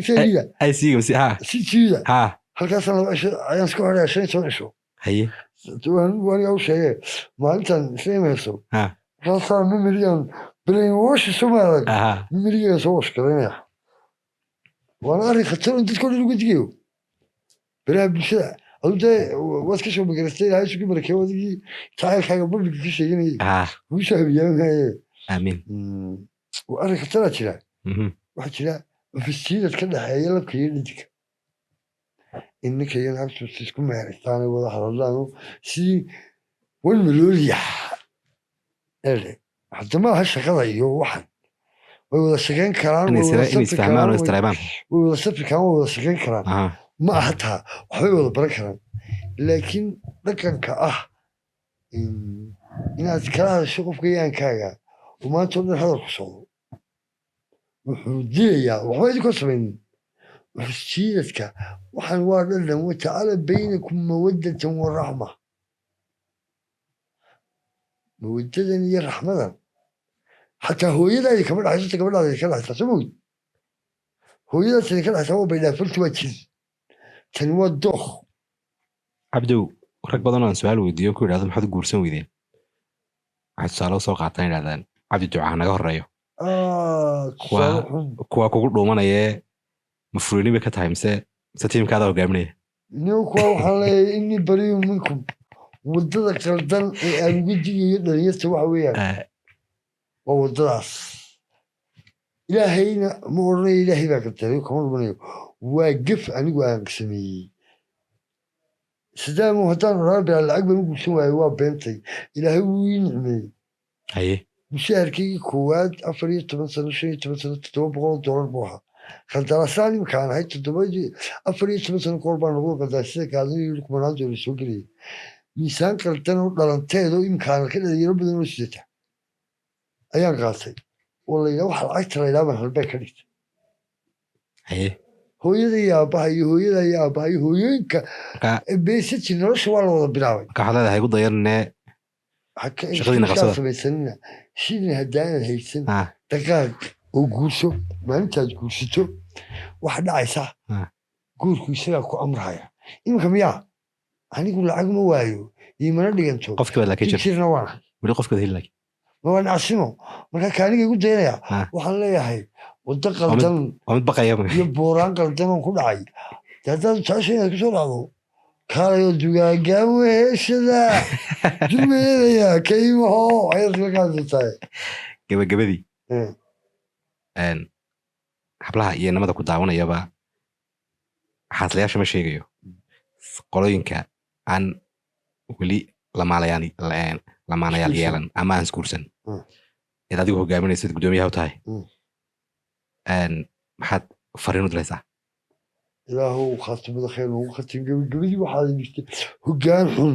Speaker 1: Ay siiga si ha.
Speaker 2: CTda.
Speaker 1: Ha.
Speaker 2: Halkaasaan 2 cisho ayaan isku xidhaya, 15 cisho. Aniga u sheegay maalintan isla imayso. Markaasaan memorigan brain wash soo maarag memoriga soo wash garaynaya. Waana arrin khatar in dadka o dhan uga digayo baraha bulshada. Adu dee waad ka soo magarastay, Ilaahay isugu barakeeyo, adigii jacaylkaaga public ka sheeganayay kugu soo habiyaamaye.
Speaker 1: Aamiin.
Speaker 2: Waa arrin khataraa jira. Waxaa jira ofisiidad ka dhexeeya labka iyo dhididka, in ninka iyo naagtu isku meeraystaan, ay wada hadlaan sidii wan malooliyax ere. Hadda maaha shaqada iyo waxan, way wada shaqayn karaan,
Speaker 1: inay
Speaker 2: way wada
Speaker 1: inay
Speaker 2: safri
Speaker 1: isfahmaan oo
Speaker 2: karaan,
Speaker 1: istiraabaan.
Speaker 2: Way wada safri karaan, way wada shaqayn karaan. Ma aha taa, waxbay wada baran karaan, laakiin dhaqanka ah inaad kala hadasho qofka yaankaaga oo maanta oo dhan hadalku socdo wuxuu dilayaa, waxba idinkoo samaynin, wuxuu jiidadka waxaan waa dhadhan. Wajacala baynakum mawaddatan wa raxma, mawaddadan iyo raxmadan xataa hooyadaadi kama dhaxayso, gabadhaada ka dhaxaysaa, soo mogid? Hooyadaas idinka dhaxaysaa waa baydhaafalti, waa jir, tani waa dooq.
Speaker 1: Cabdow, rag badan oo aan su-aal weydiiyo ku yidhahdo, "Maxaad u guursan weydeen?" waxay tusaale usoo qaataan, yidhahdaan, "Cabdi Ducaa naga horeeyo."
Speaker 2: Tusaale xun.
Speaker 1: Kuwaa kugu dhuumanayee ma furini bay ka tahay mise tiimkaadaa hogaaminaya?
Speaker 2: Nin kuwa waxaan leeyahay, innii bariyu minkum. Waddada qaldan ee aan uga digayo dhalinyarta waxa weeyaan waa waddadaas. Ilaahayna ma odhanayo Ilaahay baa qadaray, kama dhumanayo, waa gef anigu aan sameeyey. Sidaamo haddaan odhaan bilaa lacag baan u guursan waayo, waa beentay. Ilaahay wuu ii nicmeeyey. Mushaharkaygii koowaad 14 sano, 15 sano, $700 buu ahaa. Qandaraasaan imika aan ahay 24 sano kahor baan noqdo qandaraasada qaadanayay, kumanaan doolar soo gelayay. Miisaan qaldan oo dhalanteed oo imika aan ka dhalinyaro badan oo sidata ayaan qaatay oo la yidhaha waxa lacagta la yidhaha baan halbeeg ka dhigtay. Hooyada iyo aabbaha iyo hooyada iyo aabbaha iyo hooyooyinka
Speaker 1: Marka
Speaker 2: beesaji nolosha waa la wada bilaabay.
Speaker 1: Marka waxaad leedahay igu dayanne.
Speaker 2: Haka
Speaker 1: Shaqadiina qabsada.
Speaker 2: Samaysanina shilin haddaanan haysan, dhaqaaq oo guurso. Maalintaad guursato waxa dhacaysa guurku isagaa ku amraya. Iminka miyaa anigu lacag ma waayo, iimana dhiganto.
Speaker 1: Qofkii baad laakiin jir
Speaker 2: Jirna waan
Speaker 1: weli qofkaad heli laakiin.
Speaker 2: Ma waan casimo marka kaaniga igu dayanaya. Waxaan leeyahay waddo qaldan
Speaker 1: Waa mid baqaya.
Speaker 2: iyo booraan qaldan oon ku dhacay. Dee haddaad jecesha inaad kusoo dhacdo, kaalayo dugaagaan weheshada dulmeelaya kaymaho ayaad ka qaadatahay.
Speaker 1: Gabagabadii, hablaha iyo namada ku daawanayaba, xaaslayaasha ma sheegayo, qolooyinka aan weli lamaanayaal
Speaker 2: Isguursan.
Speaker 1: yeelan ama aan isguursan eed adigu hogaaminaysid, guddoomiyaha u tahay, maxaad fariin u diraysaa?
Speaker 2: Ilaahow khaatimada khayr noogu khatim. Gebagabadii waxaad dhigtay hoggaan xun,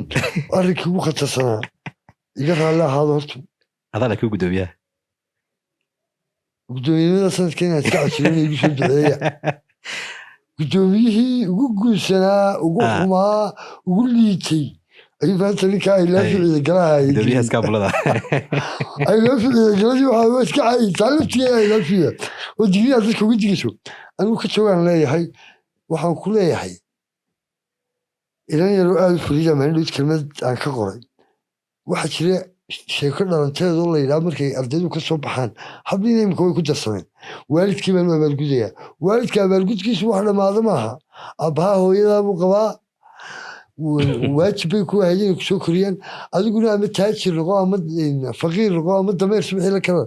Speaker 2: arrinkii ugu khatarsanaa. Iga raalli ahaado horta.
Speaker 1: Adaa la kuu guddoomiyaa.
Speaker 2: Guddoomiyada sanadka inaan iska casilin, igu soo duceeya. Guddoomiyihii ugu guulsanaa, ugu xumaa, ugu liitay ayuu maanta ninkaa ay laa ficiida galaha.
Speaker 1: Guddoomiyaha iskaabulada.
Speaker 2: Ay laa ficiida galadii waxaa waa iska cayi taa laftigeeda ay laa ficiida oo digniyaa dadka uga digayso. Anigu ka joogaan leeyahay, waxaan ku leeyahay inan yaroo aada u fariida. Maalin dhowd kelmad aan ka qoray waxaa jira sheeko dhalanteedoo la yidhaha markay ardaydu ka soo baxaan habliina imika way ku darsameen, waalidkii baan u abaalgudayaa. Waalidka abaalgudkiisu wax dhammaado maaha. Aabbaha hooyadaa buu qabaa, waajib bay ku ahayd inay kusoo koriyaan. Adiguna ama taajir noqo ama faqiir noqo ama dameer subaxii la kala,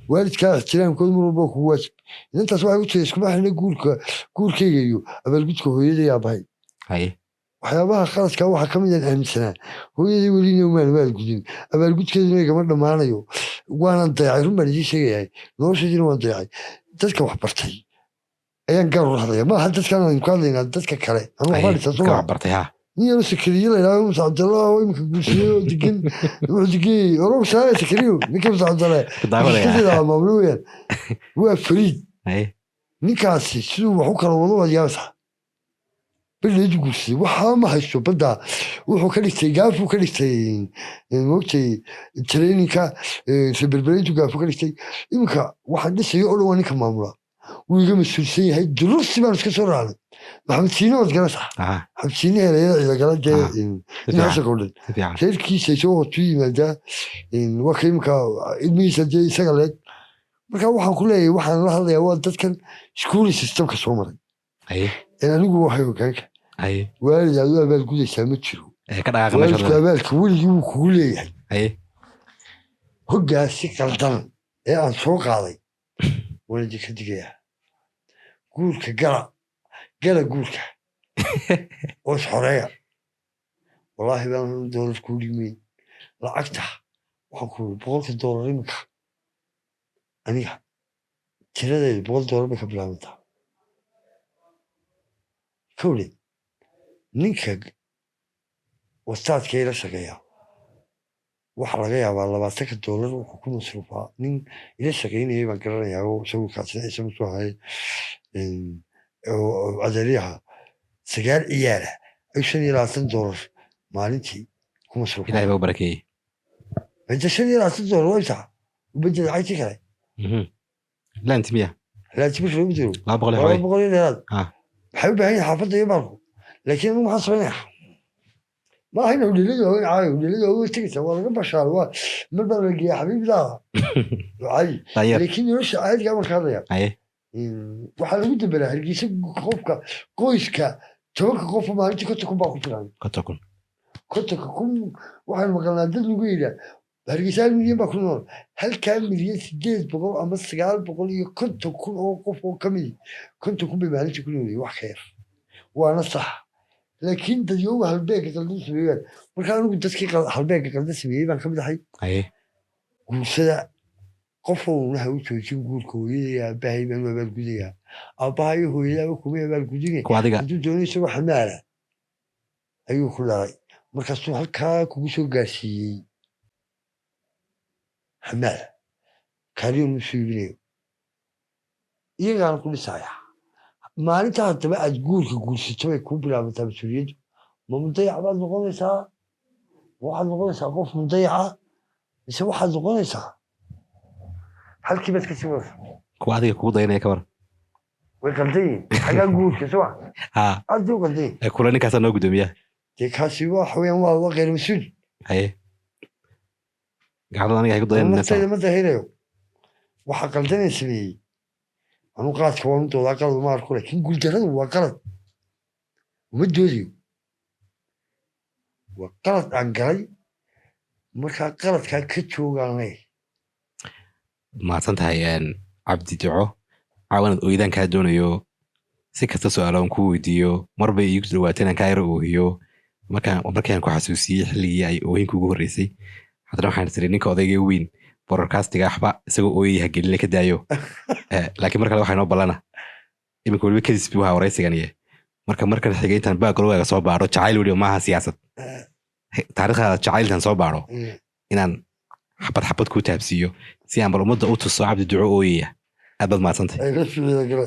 Speaker 2: waalidkaa ixtiraamkooda mar walba waa kugu waajib. Inantaas waxay ku tiri iskuma xirna guurka, guurkayga iyo abaalgudka hooyada iyo aabbahay. Waxyaabaha qaladka waxaa ka mid aan aaminsanaa hooyadii welina maan abaalgudin, abaalgudkeeduna igama dhammaanayo, waanan dayacay. Run baan idiin sheegayahay, noloshaydina waan dayacay. Dadka wax bartay ayaan gaar ula hadlaya, maaha dadkaan aynu ka hadlaynaa, dadka kale ama waxbaa
Speaker 1: Haye
Speaker 2: dhisaa soo
Speaker 1: dadka
Speaker 2: maa
Speaker 1: wax bartay ha.
Speaker 2: Nin yaroo Sakariye la yidhahdo, Musa Cabdallah, oo imika guursaday oo degan, wuxuu degan orob saaya Sakariyo. Ninka Musa Cabdallah
Speaker 1: Ku daawanaya.
Speaker 2: Shirkadeeda maamulo weyaan, waa fariid. Ninkaasi siduu wax u kala wado waad yaabaysaa. Berdheedu guursaday, waxaa ma haysto badda, wuxuu ka dhigtay gaafuu ka dhigtay, moogtay trainingka reberbereyntu gaafuu ka dhigtay. Iminka waxaan dhisayo oo dhan waa ninka maamula, wuu iga mas-uulsan yahay. Durusti baan iska soo raacnay. Maxamed Siine waad garanaysaa?
Speaker 1: Aha.
Speaker 2: Maxamed Siine helayada ciidagala dee.
Speaker 1: Ah, si fiican.
Speaker 2: Inhaasha oo dhan
Speaker 1: Si fiican.
Speaker 2: Reerkiisa isagoo hotu yimaadaa, waa ka imika ilmihiisa dee isaga leeg. Marka waxaan ku leeyahay, waxaan la hadlayaa waa dadkan schooling systemka soo maray. Ee anigu waxay hogaanka waalid aad u abaalgudaysaa ma jiro.
Speaker 1: Ee ka dhaqaaqa meesha.
Speaker 2: Waalidku abaalka weligii wuu kugu leeyahay. Hoggaasi qaldan ee aan soo qaaday waan idinka digayaa. Guurka gala, gala guurka oo isxoreeya. Wallaahi baan doolar kuu dhigmayn lacagta. Waxaan ku yiri $100 iminka aniga tiradeedu $100 bay ka bilaabantaa. Kowle ninka wastaadka ila shaqeeya waxaa laga yaabaa $20 wuxuu ku masruufaa. Nin ila shaqeynayay baan garanayaa oo isagu kaasina ciise muxuu ahay oo adeeryaha sagaal ciyaala ayuu $25 maalintii ku masruufaa.
Speaker 1: Ilaahay baa u barakeeyey.
Speaker 2: Inta $25 waa imisa u bedel lacagtii kale?
Speaker 1: Laanti miya?
Speaker 2: Laanti marka loo bedelo
Speaker 1: 200 iyo
Speaker 2: laba
Speaker 1: xogay.
Speaker 2: boqol iyo dheeraad. Waxay u baahan yihin xaafadda iyo maalku, laakiin anigu maxaan samaynaya? Ma aha ina hodheelada waaweyn caayo. Hodheelada waaweyn tegaysa waa laga bashaal, waa mar baa la geeyaa xabiibdaada caadi.
Speaker 1: Daanyeer.
Speaker 2: Laakiin nolosha caadiga baan ka hadlaya. Waxaa lagu daberaa Hargeysa qofka qoyska 10-ka qof maalintii 50,000 baa ku filan.
Speaker 1: 50,000.
Speaker 2: 50-ka kun waxaanu maqalnaa dad lagu yidhaa Hargeysa 1 milyan baa ku nool. Halkaa milyan 800 ama 950,000 oo qof oo ka midi 50,000 bay maalintii ku noolyihiin, wax ka yar waana sax. Laakiin dadyooga halbeegga qaldan sameeyaan. Marka anigu dadkii halbeegga qaldan sameeyey baan ka mid ahay. Guursada, qofowna ha u joojin guurka. Hooyada iyo aabbahay baan u abaalgudayaa. Aabbaha iyo hooyadaaba kuma abaalgudine.
Speaker 1: Kuwa adiga.
Speaker 2: Hadduu doono isagoo xamaala ayuu ku dhalay, markaasuu halkaa kugu soo gaarsiiyey xamaala kaaliyoon u soo iibinayo, iyagaana ku dhisaya. Maalinta haddaba aad guurka guursato bay kuu bilaabantaa mas-uuliyaddu. Ma mudayac baad noqonaysaa? Ma waxaad noqonaysaa qof mudayaca mise waxaad noqonaysaa halkii baad kasii wadaysaa?
Speaker 1: Kuwa adiga kugu dayanaya ka waran?
Speaker 2: Way qaldan yihiin xaggaa guurka soo ma?
Speaker 1: Ha.
Speaker 2: Aad bay u qaldan yihiin.
Speaker 1: Ee kula ninkaasaa noo guddoomiya.
Speaker 2: Dee kaasi waxa weeyaan waa qeyr mas-uul.
Speaker 1: Gacmada aniga hay ku dayan.
Speaker 2: Naftayda ma dahirayo waxa qaldanee sameeyey. Anu qaladka waan u doodaa, qalad uma arko, laakiin guuldarradu waa qalad, uma doodayo. Waa qalad aan galay, markaa qaladkaa ka joogaan leeyahay.
Speaker 1: Mahadsan tahay Cabdi Duco. Caawanad ooydaan kaa doonayo si kasta su-aalo aan kuu weydiiyo marbay iigu dhawaatay inaan kaa yara oohiyo markaan ku xasuusiyey xilligii ay oohinka ugu horreysay. Haddana waxaan tiri ninka odayga weyn broadcastiga waxba isagoo ooyaya ha gelina, ka daayo. Laakiin mar kale waxaa inoo ballana. Iminka weliba kadis buu ahaa waraysigan iyo Marka markan xigay intaan backgroundgaaga soo baaro jacayl, weliba maaha siyaasad, taariikhdaada jacayltan soo baaro, inaan xabad xabad kuu taabsiiyo si aan bal ummadda u tuso Cabdi Duco ooyaya. Aad baad mahadsantay.
Speaker 2: Ay la fiida gale.